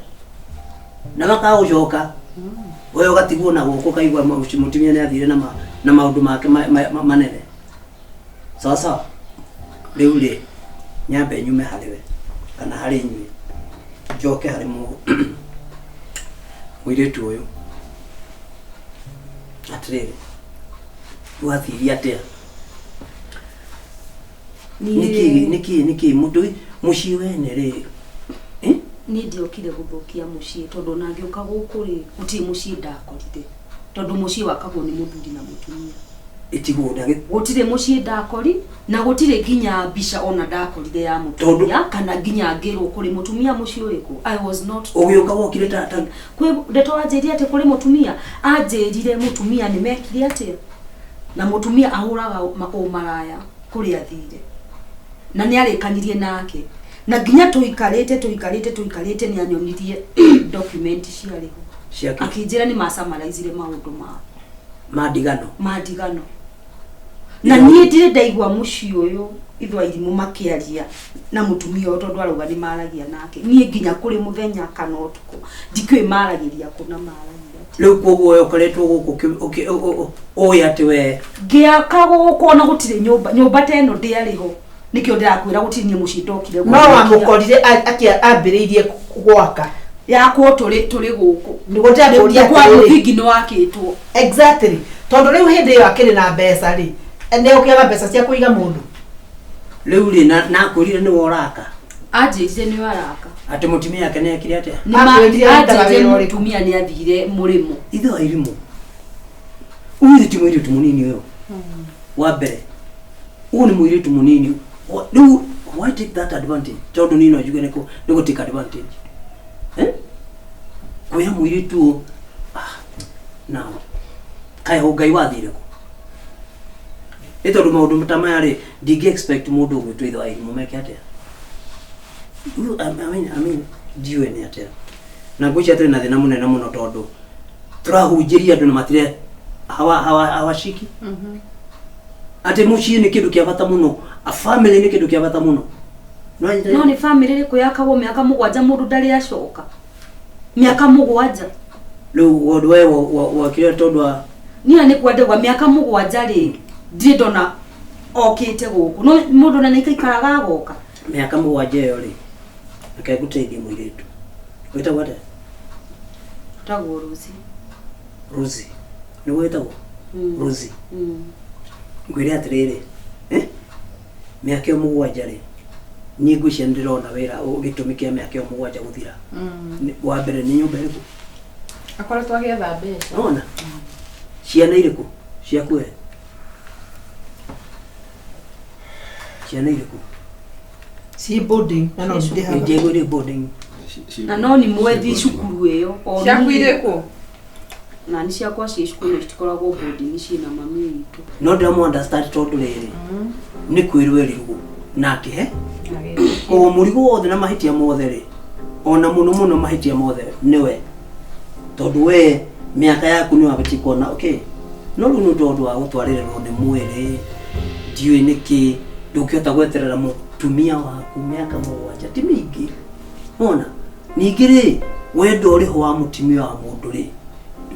na makaga gũcoka, we ũgatigwo na gũkũ ũkaigua mũtumia nĩ athire na maũndũ make manene. Sawa sawa. Rĩu rĩ nyambe nyume harĩ we kana harĩ inyuĩ njoke harĩ mũirĩtu ũyũ atĩrĩrĩ wathirie atĩa nĩkĩ nĩkĩ nĩkĩ mũndũ mũciĩ wene rĩ eh? Niĩ ndiokire gũthũkia mũciĩ tondũ ona ngĩũka gũkũ rĩ gũtirĩ mũciĩ ndakorire tondũ mũciĩ wakagwo nĩ mũthuri na mũtumia. Ĩtigwo ndagĩ Gũtirĩ mũciĩ ndakori na gũtirĩ nginya mbica ona ndakorire ya mũtumia kana nginya ngĩrwo kũrĩ mũtumia mũciĩ ũrĩkũ. I was not ũgĩũka wokire tata kwĩ ndeto wanjĩrire atĩ kũrĩ mũtumia anjĩrire mũtumia nĩ mekire atĩa na mũtumia ahũraga ũmaraya kũrĩa athire na nĩ arĩkanirie nake na nginya tũikarĩte tũikarĩte tũikarĩte nĩ anyonirie document ciarĩ ho ciake akĩnjĩra nĩ masamaraizire maũndũ mao ma ndigano ma ndigano na niĩ ndirĩ ndaigua mũciĩ ũyũ ithwa irimũ makĩaria na mũtumia ũyũ tondũ arauga nĩ maragia nake niĩ nginya kũrĩ mũthenya kana ũtukũ ndikĩũĩ maragĩria kũ na maragia atĩa. Rĩu koguo we ũkoretwo gũkũ ũĩ atĩ we Ngĩaka gũkũ ona gũtirĩ nyũmba nyũmba ta ĩno ndĩarĩ ho nĩkĩo ndĩrakwĩra gũtirĩ niĩ mũciĩ ndokire No wamũkorire ambĩrĩirie gwaka. Yakwo tũrĩ tũrĩ gũkũ. Nĩguo ndĩrakũria Kwa atĩrĩrĩ. mũthingi nĩ wakĩtwo. Exactly, tondũ rĩu hĩndĩ ĩyo akĩrĩ na mbeca rĩ, nĩ ũkĩaga mbeca cia kũiga mũndũ. Rĩu rĩ nakwĩrire nĩwe ũraka. Anjĩrire nĩwe araka. Atĩ mũtumia ake nĩ ekire atĩa? Nĩ ma- Akwĩrire arutaga anjĩrire wĩra ũrĩkũ? Mũtumia nĩ athire mũrĩmo. Ithe wa irimũ ũyũ ti mũirĩtu mũnini ũyũ wa mbere ũyũ nĩ mũirĩtu mũnini. Rĩu why take that advantage tondũ niĩ no njuge nĩ gũ take advantage, eh? Kwĩra mũirĩtu ũyũ ah, now kaĩ ũngai wathire kũ nĩ tondũ maũndũ ta maya rĩ ndingĩ expect mũndũ ũgwĩtwo ithe wa irimũ meke atĩa. Rĩu, I mean, ndiũĩ nĩ atĩa na ngwĩciria tũrĩ na thĩna mũnene mũno tondũ tũrahunjĩria andũ na matire hawashiki atĩ mũciĩ nĩ kĩndũ kĩa bata mũno, a family nĩ kĩndũ kĩa bata mũno. Nĩwanyita? No nĩ bamĩrĩ ĩrĩkũ yakagwo mĩaka 7 mũndũ ndarĩ acoka mĩaka 7? Rĩu ũndũ we wakire tondũ wa Niĩ nĩ kwendegwa mĩaka 7 rĩ ndirĩ ndona okĩte gũkũ no mũndũ na nĩikaikaraga agoka. Mĩaka 7 ĩyo rĩ reke ngũteithie mũirĩtu wĩtagwo atĩa? Tagwo Rosie. Rosie nĩguo wĩtagwo? Rosie. Ngwĩre atĩrĩrĩ, eh? Mĩaka ĩyo 7 rĩ niĩ ngwĩciria nĩ ndĩrona wĩra gĩtũmi kĩa mĩaka ĩyo 7 gũthira. Wa mbere nĩ nyũmba ĩrĩkũ? Akoretwo agĩetha mbeca. Nona ciana irĩkũ ciaku we ciana irĩkũ? Ci boarding na no ndĩhaga. Njego ĩrĩ boarding. Na no nĩ mwethi cukuru ĩyo o Ciaku niĩ- irĩkũ? Na nĩ ciakwa ciĩ cukuru no citikoragwo boarding ciĩna mami witũ. No ndĩramu understand tondũ rĩrĩ nĩ kwĩrwo erirwo na akĩhe koguo mũrigo wothe na mahĩtia mothe rĩ ona mũno mũno mahĩtia mothe nĩwe tondũ we mĩaka yaku nĩ wabatiĩ kuona okay no rĩu nĩ tondũ wa gũtwarĩrĩrwo nĩ mwĩrĩ ndiũĩ nĩkĩ ndũngĩhota gweterera mũtumia waku mĩaka 7 ti mĩingĩ ona ningĩ rĩ wendo ũrĩho wa mũtumia wa mũndũ rĩ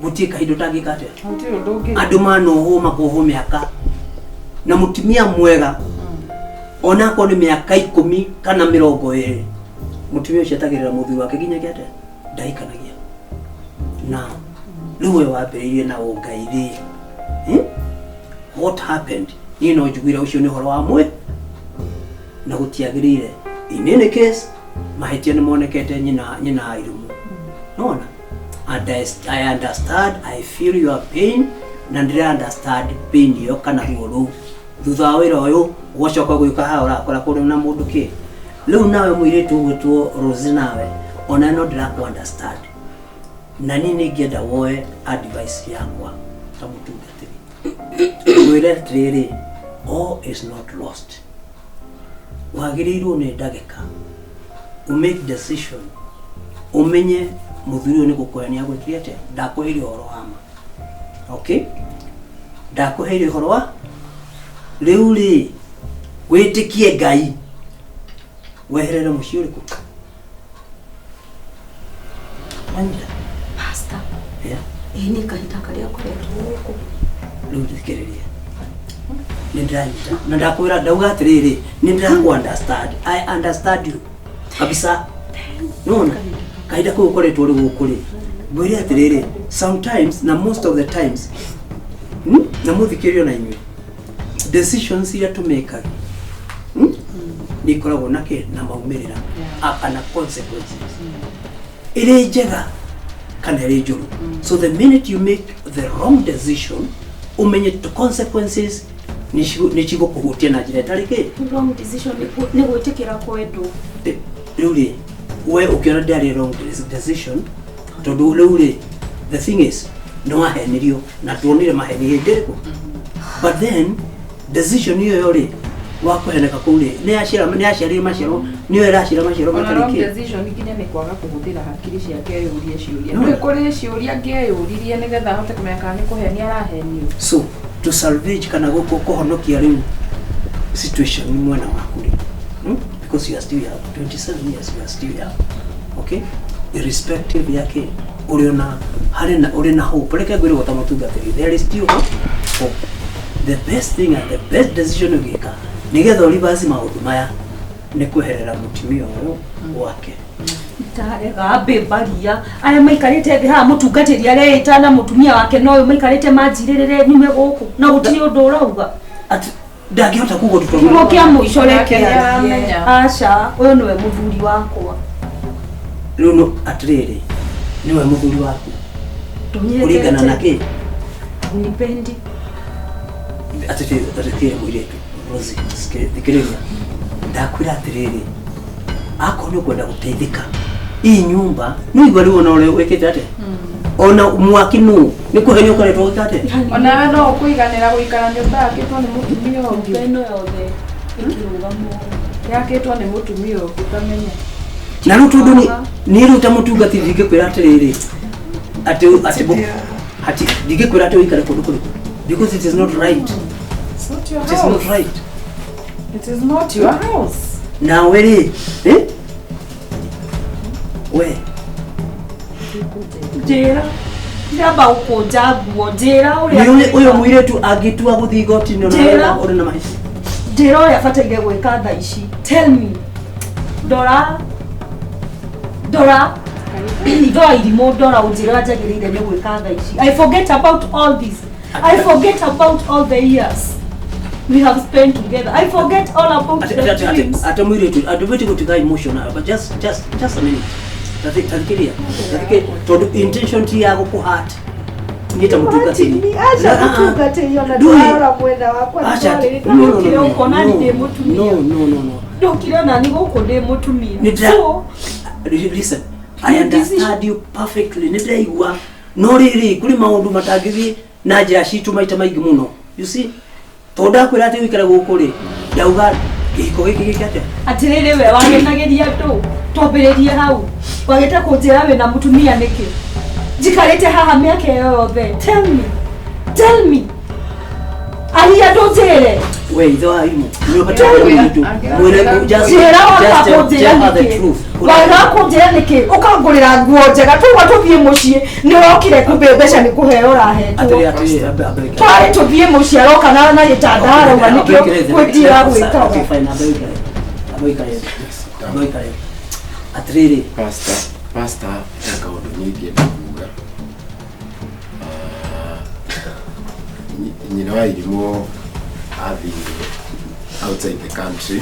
gũtirĩ kahinda ũtangĩka atĩa. Gũtirĩ ũndũ ũngĩ. Andũ manohwo makohwo mĩaka na mũtumia mwega onakorwo nĩ mĩaka 10 kana 20 mũtumia ũcio etagĩrĩra mũthuri wake nginya atĩa ndahikanagia na rĩu we wambĩrĩirie na ũngai rĩ, What happened? Niĩ no njiguire ũcio nĩ ũhoro wa mwĩ na gũtiagĩrĩire. In any case mahĩtia nĩ monekete nyina nyina irumu nona and I understand, I feel your pain na ndĩra understand pain ĩyo kana ruo rũu thutha wa wĩra ũyũ ũgacoka gũĩka haha ũrakora kũrĩ na mũndũ kĩ rĩu nawe mũirĩtu ũgwĩtwo Rose nawe ona no ndĩrakũ understand na niĩ nĩ ingĩenda woe advice yakwa ta mũtungatĩri ngwĩre atĩrĩrĩ, all is not lost. Wagĩrĩirwo nĩ ndagĩka ũ make decision ũmenye mũthuri ũyũ nĩ gũkũhe nĩ agwĩkire atĩa ndakũheire ũhoro wa ma okay ndakũheire ũhoro wa rĩu rĩ wĩtĩkie Ngai weherere mũciĩ ũrĩkũ wanyita. Pastor. Yeah. Ĩĩ nĩ kahinda karĩa ngoretwo gũkũ. Rĩu thikĩrĩria. Nĩ ndĩranyita na ndakwĩra ndauga atĩrĩrĩ, nĩ ndĩrakũ understand, I understand you kabisa. Nona kahinda kau ũkoretwo ũrĩ gũkũ rĩ, ngwĩre atĩrĩrĩ, sometimes na most of the times, Na mũthikĩrĩrio na inyuĩ, decisions iria tũmekaga, Nĩ ikoragwo na kĩ na maumĩrĩra kana consequences, ĩrĩ njega kana ĩrĩ njũru. So the minute you make the wrong decision, ũmenye the consequences nĩ cigũkũhutia na njĩra ĩtarĩ kĩ. Wrong decision nĩ gwĩtĩkĩra kwendwo. Rĩu rĩ, we ũkĩona ndĩarĩ wrong decision, tondũ rĩu rĩ, the thing is nĩ wahenirio na tuonire maheni hĩndĩ ĩrĩkũ, but then decision ĩyo yo rĩ, wa kũheneka kũu rĩ, nĩ yaciarire maciaro, nĩyo ĩraciara maciaro Ona matarĩ wrong kĩ. decision nginya nĩ kwaga kũhũthĩra hakiri ciake eyũrie ciũria. No. Nĩ kũrĩ ciũria angĩeyũririe nĩgetha ahote kũmenya kana nĩ kũhenia arahenio. So to salvage kana kũhonokia rĩu situation mwena waku rĩ, Because you are still young, 27 years, you are still young, okay, irrespective yake ũrĩ ona harĩ na ũrĩ na hope. Reke ngwĩre gwata mũtungatĩri, there is still hope. Hope. The best thing and the best decision ũngĩka nĩgetha ũrivaci maũndũ maya nĩ kweherera mũtumia ũyũ wake. Ndarega mbĩmbaria aya maikarĩte thĩ haha, mũtungatĩri areĩta na mũtumia wake no ũyũ maikarĩte manjirĩrĩre nyume gũkũ na gũtirĩ ũndũ ũrauga. Ati ndangĩhota kuga ũndũ Kiugo tondũ kĩa mũico reke Nake arie. nĩaramenya. Aca, ũyũ nĩwe mũthuri wakwa. Rĩu no atĩrĩrĩ, nĩwe mũthuri waku kũringana na kĩ? Unipendi. Atĩrĩrĩ mũirĩtu Rosie, thikĩrĩria, ndakwĩra atĩrĩrĩ, akorwo nĩ ũkwenda gũteithĩka ii nyumba nĩ igua rĩu ona ũrĩa wĩkĩte atĩa, ona mwaki nũ nĩ kũhenio ũkoretwo ũgĩka atĩa. Onawe no ũkũiganĩra gũikara nyũmba yakĩtwo nĩ mũtumia ũngĩ? Ĩno yothe ĩkĩrũgamwo. Yakĩtwo nĩ mũtumia ũngĩ ũtamenya. Na rĩu tondũ nĩ rĩu ta mũtungati ndingĩkwĩra atĩrĩrĩ atĩ hati ndingĩkwĩra atĩ ũikare kũndũ kũrĩkũ, because it is not right. It's not your It is not house. right. It is not your house. Nawe rĩ, eh? We. Njĩra, ndamba gũkũnja nguo, njĩra ũrĩa. Nĩ ũyũ mũirĩtu angĩtua gũthiĩ igoti-inĩ ona Njĩra. ũrĩ na mahĩtia. Njĩra ũrĩa bataire gwĩka thaa ici. Tell me. Ndora, ndora itho irimũ, ndora ũnjĩre ũrĩa njagĩrĩire nĩ gwĩka thaa ici. I forget about all this, I forget about all the years we have spent together, I forget all about the dreams. Ate mũirĩtu andũ gũtiga emotional, but just a minute. Tathikĩria, tathikĩria, tondũ intention ti ya gũkũ hurt niĩ ta mũtungatĩri. Aca, mũtungatĩri, ona Ndũĩ. ndũrarora mwena wakwa. Aca, ndwarĩrĩ- no, no, no, Ndũkire no, ũkona no, ndĩ mũtumia. no, no, no, no. Ndũkire ona ni gũkũ ndĩ mũtumia. Nĩ ndĩra- So Listen, I understand you perfectly, nĩ ndĩraigua, no rĩrĩ, kũrĩ maũndũ matangĩthiĩ na njĩra citũ maita maingĩ mũno, you see, tondũ ndakwĩra atĩ ũikare gũkũ rĩ, ndauga kĩhiko gĩkĩ gĩke atĩa. Atĩrĩrĩ, we wagenagĩria andũ, twambĩrĩrie hau. Wagĩte kũnjĩra wĩna mũtumia nĩkĩ? Njikarĩte haha mĩaka ĩyo yothe. Tell me, tell me, aria, ndũnjĩre. We ithe wa irimũ nĩ ũbataire mũirĩtu mwĩre just Njĩra waga just tell, kũnjĩra tell her the nĩkĩ. truth. Waga kũnjĩra nĩkĩ? Ũkangũrĩra nguo njega, tũgwa tũthiĩ mũciĩ, nĩ ũrokire kumbe mbeca nĩ kũheo ũrahetwo. Atĩrĩ, atĩrĩ, ambe ambe. Twarĩ tũthiĩ mũciĩ, aroka na gĩtanda, arauga nĩkĩo gwĩtira Okay, gwĩkaga. fine, ambe ũikare, ambe ũikare, ambe ũikare. Atĩrĩrĩ. Pastor, pastor, he kaũndũ niĩ ingĩenda kuga. Ah, nyina wa irimũ athiĩ outside the country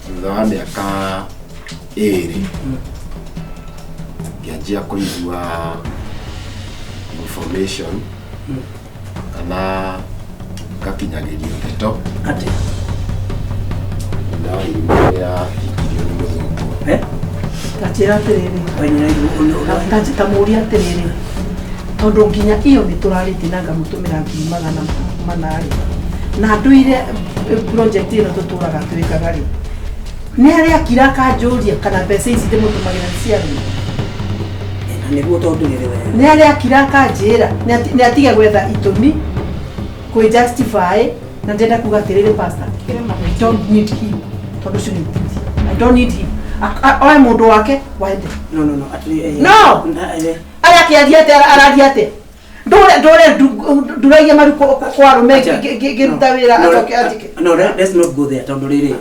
thutha wa mĩaka 2, ngĩanjia kũigua information kana ngakinyagĩrio ndeto Atĩ nyina wa irimũ nĩ ahikirio nĩ mũthũngũ. Eh? Tanjĩra atĩrĩrĩ. We nyina irimũ Tamũria atĩrĩrĩ, tondũ nginya iyo nĩ tũrarĩtie na ngamũtũmĩra 400,000 rĩ, na ndũire project ĩno tũtũraga twĩkaga rĩ, nĩ arĩa akira akanjũria kana mbeca ici ndĩmũtũmagĩra nĩ cia rĩ. Na nĩguo tondũ rĩrĩ we Nĩ arĩa akira akanjĩra nĩ atige gwetha itũmi kwĩ justify, na ndĩrenda kuga atĩrĩrĩ, pastor, I don't need him, tondũ ũcio nĩ ũtuthi. I don't need him. Oe mũndũ wake waende. No, no, no, atĩrĩ No! Na, Arĩa akĩaria atĩa, araria atĩa? Ndore ndore nduragia maru kwa arume ngĩruta wĩra acoke anjĩke. No, let's not go there tondũ rĩrĩ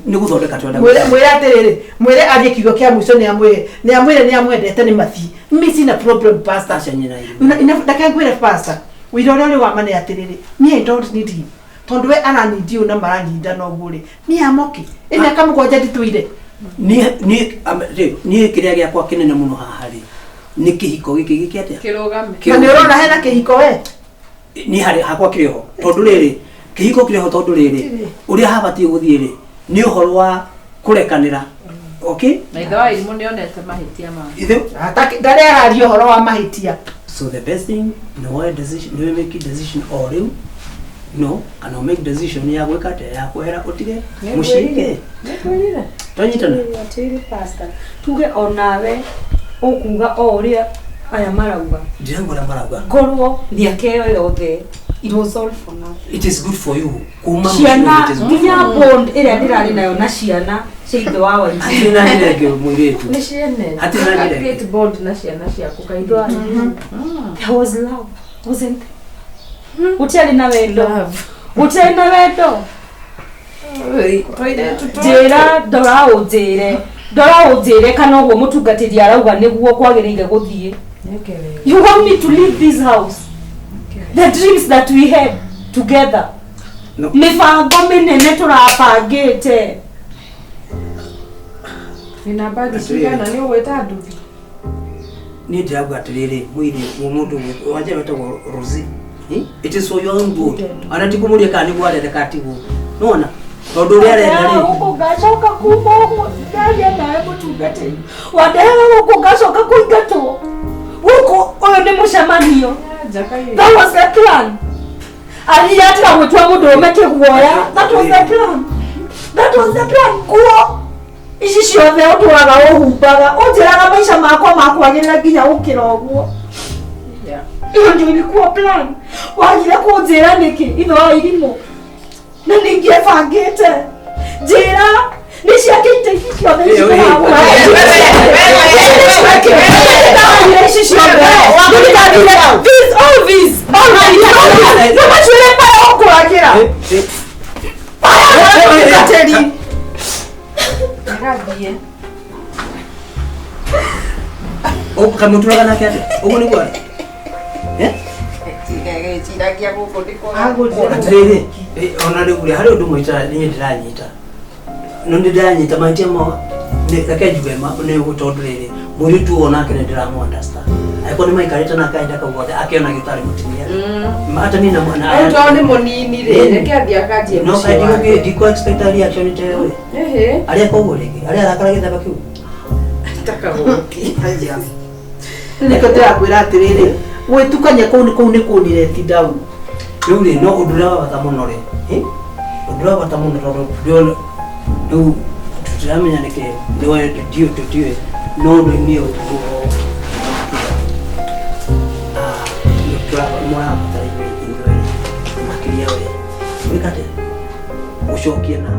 nĩ gũthondeka twenda. Mwĩre mwĩre atĩrĩrĩ, mwĩre arie kiugo kĩa mũico nĩ amwĩre nĩ amwĩre nĩ amwendete nĩ mathi. Mi sina problem, pastor. Aca nyina irimũ. Ndake ngwĩre pastor, wĩra ũrĩa ũrĩ wa ma nĩ atĩrĩrĩ, me I don't need him. Tondũ we aranindi ũũ na maraninda na ũguo rĩ, me am okay. Ĩ mĩaka 7 nditũire. Niĩ kĩrĩa gĩakwa kĩnene mũno haha rĩ nĩ kĩhiko gĩkĩ gĩkĩ atĩa? Kĩrũgame. Na nĩ ũrona hena kĩhiko we? Niĩ harĩ hakwa kĩrĩ ho tondũ rĩrĩ kĩhiko kĩrĩ ho tondũ rĩrĩ ũrĩa habatiĩ gũthiĩ rĩ nĩ ũhoro wa kũrekanĩra. Okay? Na ithe wa irimũ nĩonete mahĩtia make. Ithe Ndarĩ araria ũhoro wa mahĩtia. So the best thing no woe decision no make decision o rĩu no kana make decision ya gwĩka atĩa ya kwehera ũtige mũciĩ kĩ Nĩngwĩrire. twanyitana. Atĩrĩrĩ pastor, tuge onawe ũkuga o ũrĩa aya marauga. Ndirauga ũrĩa marauga. Ngorwo mĩaka ĩyo yothe it was all for nothing. It is good for you kuma Ciana mũciĩ, it is good. nginya bond ĩrĩa ndĩrarĩ nayo na ciana cia ithe wa Wairimu. Hatirĩ na njĩra ĩngĩ mũirĩtu. Nĩ ciene. Hatirĩ na njĩra ĩngĩ. Create bond na ciana ciaku kaitũ. There was love, wasn't there? Gũtiarĩ na wendo. Gũtiarĩ na wendo. Njĩra ndora ũnjĩre. Ndora ũnjĩre kana ũguo mũtungatĩri arauga nĩguo kwagĩrĩire gũthiĩ. You want me to leave this house? The dreams that we had together. No. Mĩbango mĩnene tũrabangĩte. Nina bagi cigana nĩ ũgwĩta nduthi? Niĩ ndĩrauga atĩrĩrĩ mũirĩtu mũndũ wanja wetagwo Rosie. It is for your own good. Ona ti kũmũria kana nĩguo arenda kana tiguo. Nĩwona? Tondũ ũrĩa arenda rĩ. Gũkũ ngacoka kuma ũguo ndaria nawe mũtungatĩri. Wandehaga gũkũ ngacoka kũingatwo. Gũkũ ũyũ nĩ mũcemanio. That was the plan. Aria atiga gwĩtua mũndũrũme kĩguoya. That was the plan. That was the plan. Nguo ici ciothe ũtũraga ũhumbaga. Ũnjĩraga maica makwa makwagĩrĩra nginya gũkĩra ũguo. Iyo ndio ilikuwa plan. Wagire kũnjĩra nĩkĩ ithe wa irimũ. Na ningĩebangĩte. Njĩra nĩ ciake ite ici ciothe ici tũragũra. Ici ciothe. This, all this, all this, all this. Nĩ macuĩrĩ maya ũngũragĩra. Maya mũtungatĩri. Gathiĩ. Kamũtũraga nake atĩa? Ũguo nĩguo arĩ? Atĩrĩrĩ, ona rĩu rĩ harĩ ũndũ ũmwe niĩ ndĩranyita. No nĩ ndĩranyita mahĩtia ma reke njuge nĩ tondũ rĩrĩ mũirĩtu ũyũ onake nĩ ndĩramũ understand. Angĩkorwo nĩ maikarĩte nake kahinda kau gothe akĩona gĩtarĩ mũtumia. Hata niĩ na mwana. Rĩu tondũ nĩ mũnini rĩ, reke athiĩ akanjie No mũciĩ wake. ndikũ expect a reaction ta ĩyo ĩ. Ĩhĩ. Arĩa koguo rĩngĩ, arĩa arakara gĩthemba kĩu. Takagũki. Nĩkĩo ndĩrakwĩra atĩrĩrĩ, gwĩtukania kũu kũu nĩ kũnireti down. Rĩu rĩ no ũndũ ũrĩa wa bata mũno rĩ, ũndũ ũrĩa wa bata mũno tondũ ndĩrona rĩu tũtiramenya nĩkĩ nĩwe ndiũ tũtiũĩ no rĩu niĩ ũguo mũrabatara inyuĩ inyuerĩ makĩria we gwĩka atĩa gũcokia na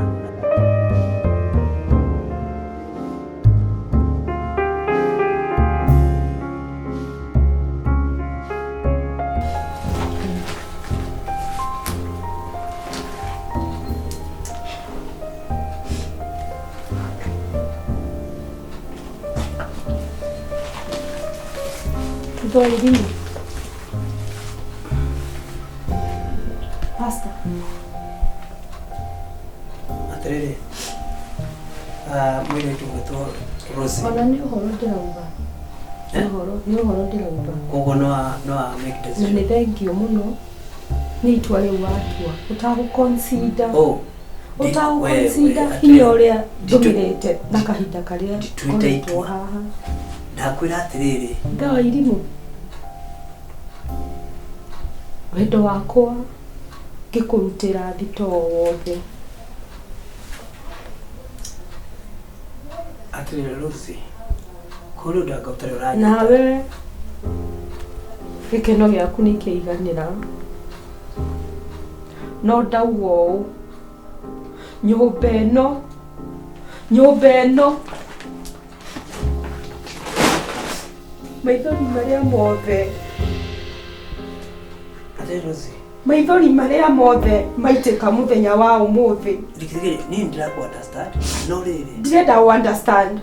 Ithe wa irimũ. Pastor. Atĩrĩrĩ, mũirĩtu ũgwĩtwo Rosie. Ona nĩ ũhoro ndĩrauga. Nĩ ũhoro ndĩrauga. Koguo no a make Na decision. nĩ thengio mũno nĩ itua rĩu watua. Ũtagũ-consider. Ũtagũ-consider hinya ũrĩa ndũmĩrĩte na kahinda karĩa Ndituĩte ngoretwo itua. haha. Ndakwĩra atĩrĩrĩ. Ithe wa irimũ. Wendo wakwa ngĩkũrutĩra thitoo wothe. Atĩrĩrĩ Rosie, kũrĩ ũndũ anga ũtarĩ ũranyita. Nawe gĩkeno gĩaku nĩ kĩaiganĩra. No ndauga ũũ, nyũmba ĩno, maithori marĩa mothe Atĩ Rosie. Maithori marĩa mothe maitĩka mũthenya wa ũmũthĩ. Rikithigiri niĩ ndĩrakũ understand no rĩrĩ. Ndirenda ũ understand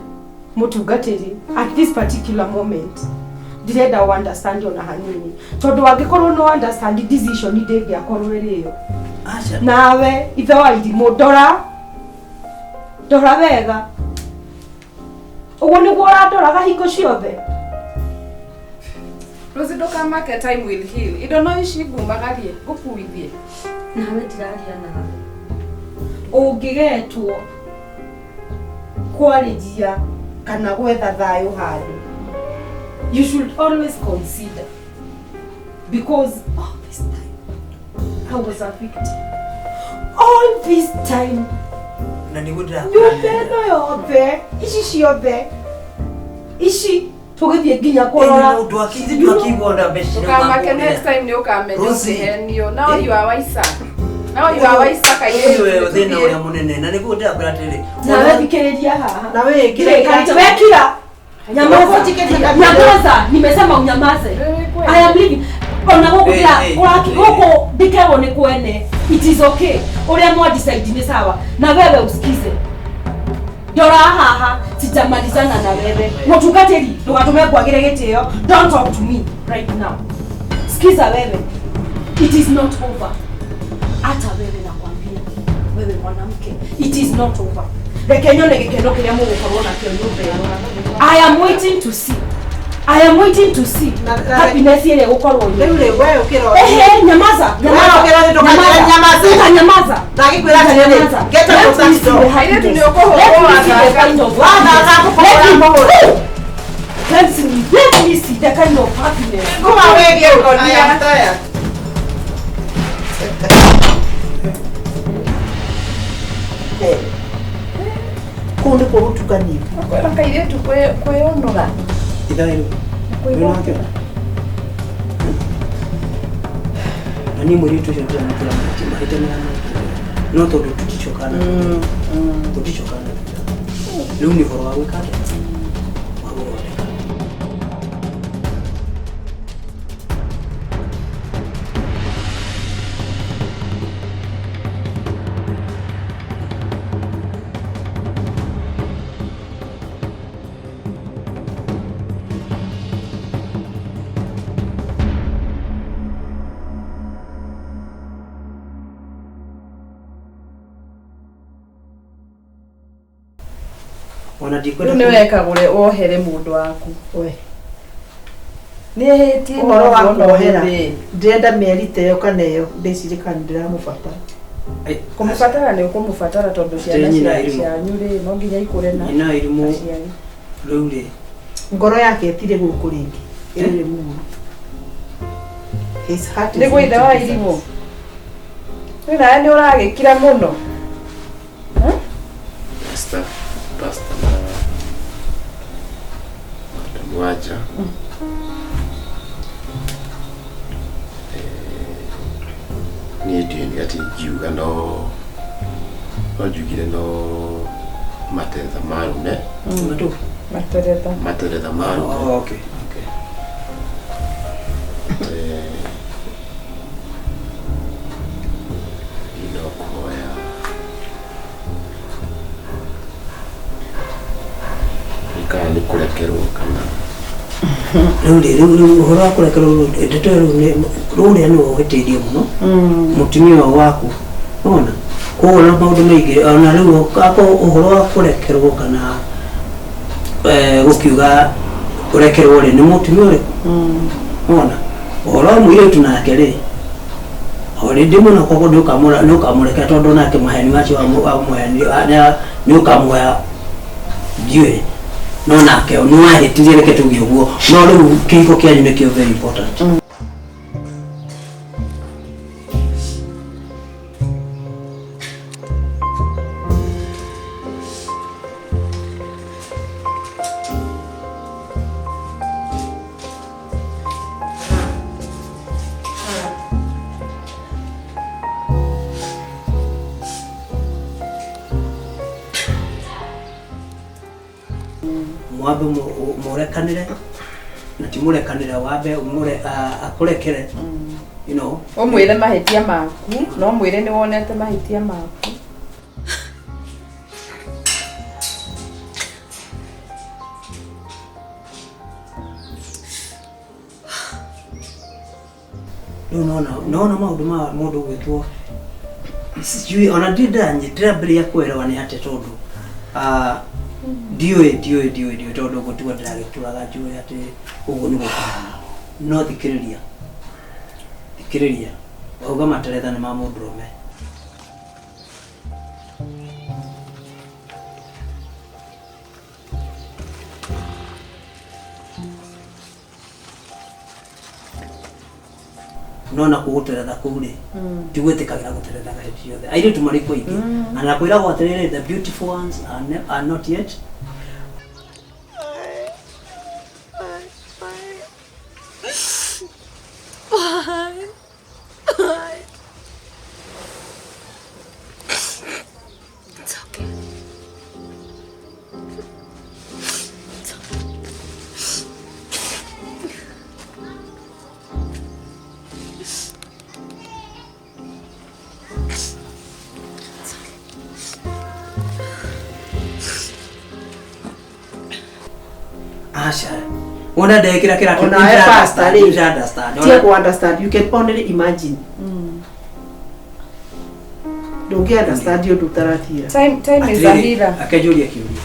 mũtungatĩri at this particular moment. Ndirenda ũ understand ona hanini. Tondũ angĩkorwo no understand decision ndĩngĩakorwo ĩrĩ ĩyo. Aca. Nawe ithe wa irimũ ndora. Ndora wega. Ũguo nĩguo ũrandoraga hingo ciothe. Rosie ndũkamake time will heal. Indo no ici ngumagarie ngũkuithie. Nawe ndiraria nawe. Ũngĩgetwo kwarĩria kana gwetha thayũ handũ, you should always consider, because all this time I was a victim. All this time Na nĩguo ndĩrakwĩra. nyũmba ĩno yothe ici ciothe ici tũgĩthiĩ nginya kũrora. Ndwakiigua mbeca. Ndũkamake next time nĩ ũkamenya Rosie. ũkĩhenio. Now you are wiser. Now you are wiser kairĩtu. Ũyũ thĩna ũrĩa mũnene na nĩguo ndĩrakwĩra atĩrĩrĩ. Nawe thikĩrĩria haha. Na wewe Kile wekira. Nyamaza. Nyamaza, nimesema unyamaze. I am leaving. Ona gũkũ Hey, hey, ndĩra hey. gũkũ ndĩkerwo nĩ kwene. It is okay. Ũrĩa mwa decide nĩ sawa. Na wewe usikize. Ndora haha sijamalizana na wewe. Mũtungatĩri ndũgatũme ngwagĩre gĩtĩo. Don't talk to me right now. Sikiza wewe. It is not over. Hata wewe nakwambia, wewe mwanamke, it is not over. Reke nyone gĩkeno kĩrĩa mũgũkorwo nakĩo nyũmba ĩno. I am waiting to see. I am waiting to see happiness ĩrĩa ĩgũkorwo Rĩu rĩ wewe ũkĩrora. Ehe, nyamaza. Wewe ũkĩrora ndũkanyamaze. Nyamaza. Nyamaza. Ndagĩkwĩra atĩrĩrĩ, get out of that door. Airĩtu nĩ ũkũhũrwo Wathaka kũhũra. Let me see the kind of happiness. Kuma wĩgie I am tired. Kũu nĩkuo gũtukanio. Kwĩra kairĩtu kwĩyũnũra. Ithairũ. Wĩnake. Na niĩ mũirĩtu ũcio ndĩramwĩkĩra mahĩtia nĩramwĩkĩra. No tondũ tũticokana. Tũticokana. Rĩu nĩ ũhoro wa gwĩka atĩa? Wa gũthondeka. Ona Rĩu ndikwenda nĩ wekagũre wohere mũndũ waku. We. Nĩ ehĩtie Ũhoro wa no kuohera. hĩndĩ. Ndĩrenda mĩeri ta ĩyo kana ĩyo ndĩcirie kana nĩndĩramũbatara. Kũmũbatara nĩ ũkũmũbatara tondũ ciana Nyina irimũ. cianyu rĩ no nginya ikũre na Nyina irimũ aciari. rĩu rĩ Ngoro yake ĩtirĩ gũkũ rĩngĩ. Ĩrĩ mumu. His heart is Nĩguo ithe wa not in irimũ. Rĩu nawe nĩ ũragĩkira mũno. Pastor, pastor na Madam Waja. Niĩ ndiũĩ nĩ atĩ ingiuga no njugire no materetha marume. Matu. Materetha. Materetha marume. Oh, okay. Okay. No kuhoya kana nĩ kũrekerwo kana Rĩu rĩ rĩu ũhoro wa kũrekerwo ndeto ĩyo rĩu ũrĩa nĩwe ũhĩtĩirie mũno mũtumia ũyũ waku ona koguo na maũndũ maingĩ ona rĩu akorwo ũhoro wa kũrekerwo kana gũkiuga ũrekerwo rĩ nĩ mũtumia ũrĩkũ ona ũhoro wa mũirĩtu nake rĩ already mũno koguo nĩũkamũrekera tondũ nake maheni macio wamũheanire nĩũkamũoya ndiũĩ no nake nĩwahĩtirie reke tuge ũguo no rĩu kĩhiko kĩanyu nĩkĩo very important. Mwambe mũrekanĩre na ti mũrekanĩre wambe akũrekere You know. Ũmwĩre mahĩtia maku, no mwĩre nĩ wonete mahĩtia maku. Rĩu nona nona maũndũ ma mũndũ gwĩtwo sijui ona ndĩrambĩrĩria kuelewa nĩ atĩa tondũ ah, ndiũĩ ndiũĩ ndiũĩ ndiũĩ tondũ gũtua ndĩragĩtũraga njũĩ atĩ ũguo nĩguo kũhana no thikĩrĩria thikĩrĩria wauga materetha nĩ ma mũndũrũme. No na kũgũteretha kũu rĩ, ndigwĩtĩkagĩra gũterethaga hĩndĩ ciothe. Airĩtu marĩ kuo aingĩ na nakwĩragwo atĩrĩrĩ, the beautiful ones are, ne are not yet. It's okay. It's okay. It's okay. Aca wona ndekĩra kĩratũ. Ona we pastor rĩ, understand. Tia ku understand, you can only imagine. Ndũngĩ understand ũndũ ũtarathiĩra. Time is a healer. Akenjũria kĩũria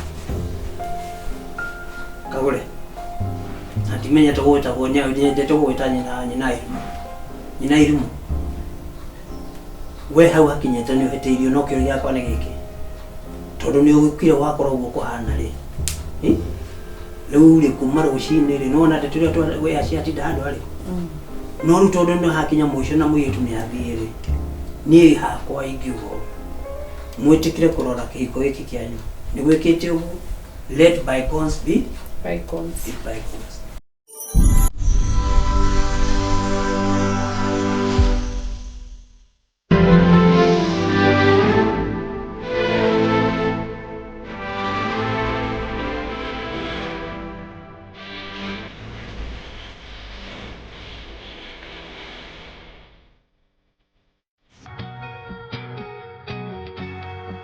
kagũre na ndimenyete gwĩtagwo nyendete gwĩta nyina nyina irumu nyina irumu we hau hakinyĩte nĩ ũhĩtĩirio no kĩũria gĩakwa nĩ gĩkĩ tondũ nĩ ũgĩkire wakorwo ũguo kũhana rĩ. Eh? Rĩu rĩ kuma rũcinĩ rĩ nĩwona ndeto ĩrĩa we aciatinda handũ harĩ no rĩu tondũ nĩ hakinya mũico na mũirĩtu nĩ athiĩ rĩ niĩ hakwa ingiuga ũũ, mwĩtĩkĩre kũrora kĩhiko gĩkĩ kĩanyu nĩ gwĩkĩte ũguo, let bygones be Bygones. be bygones.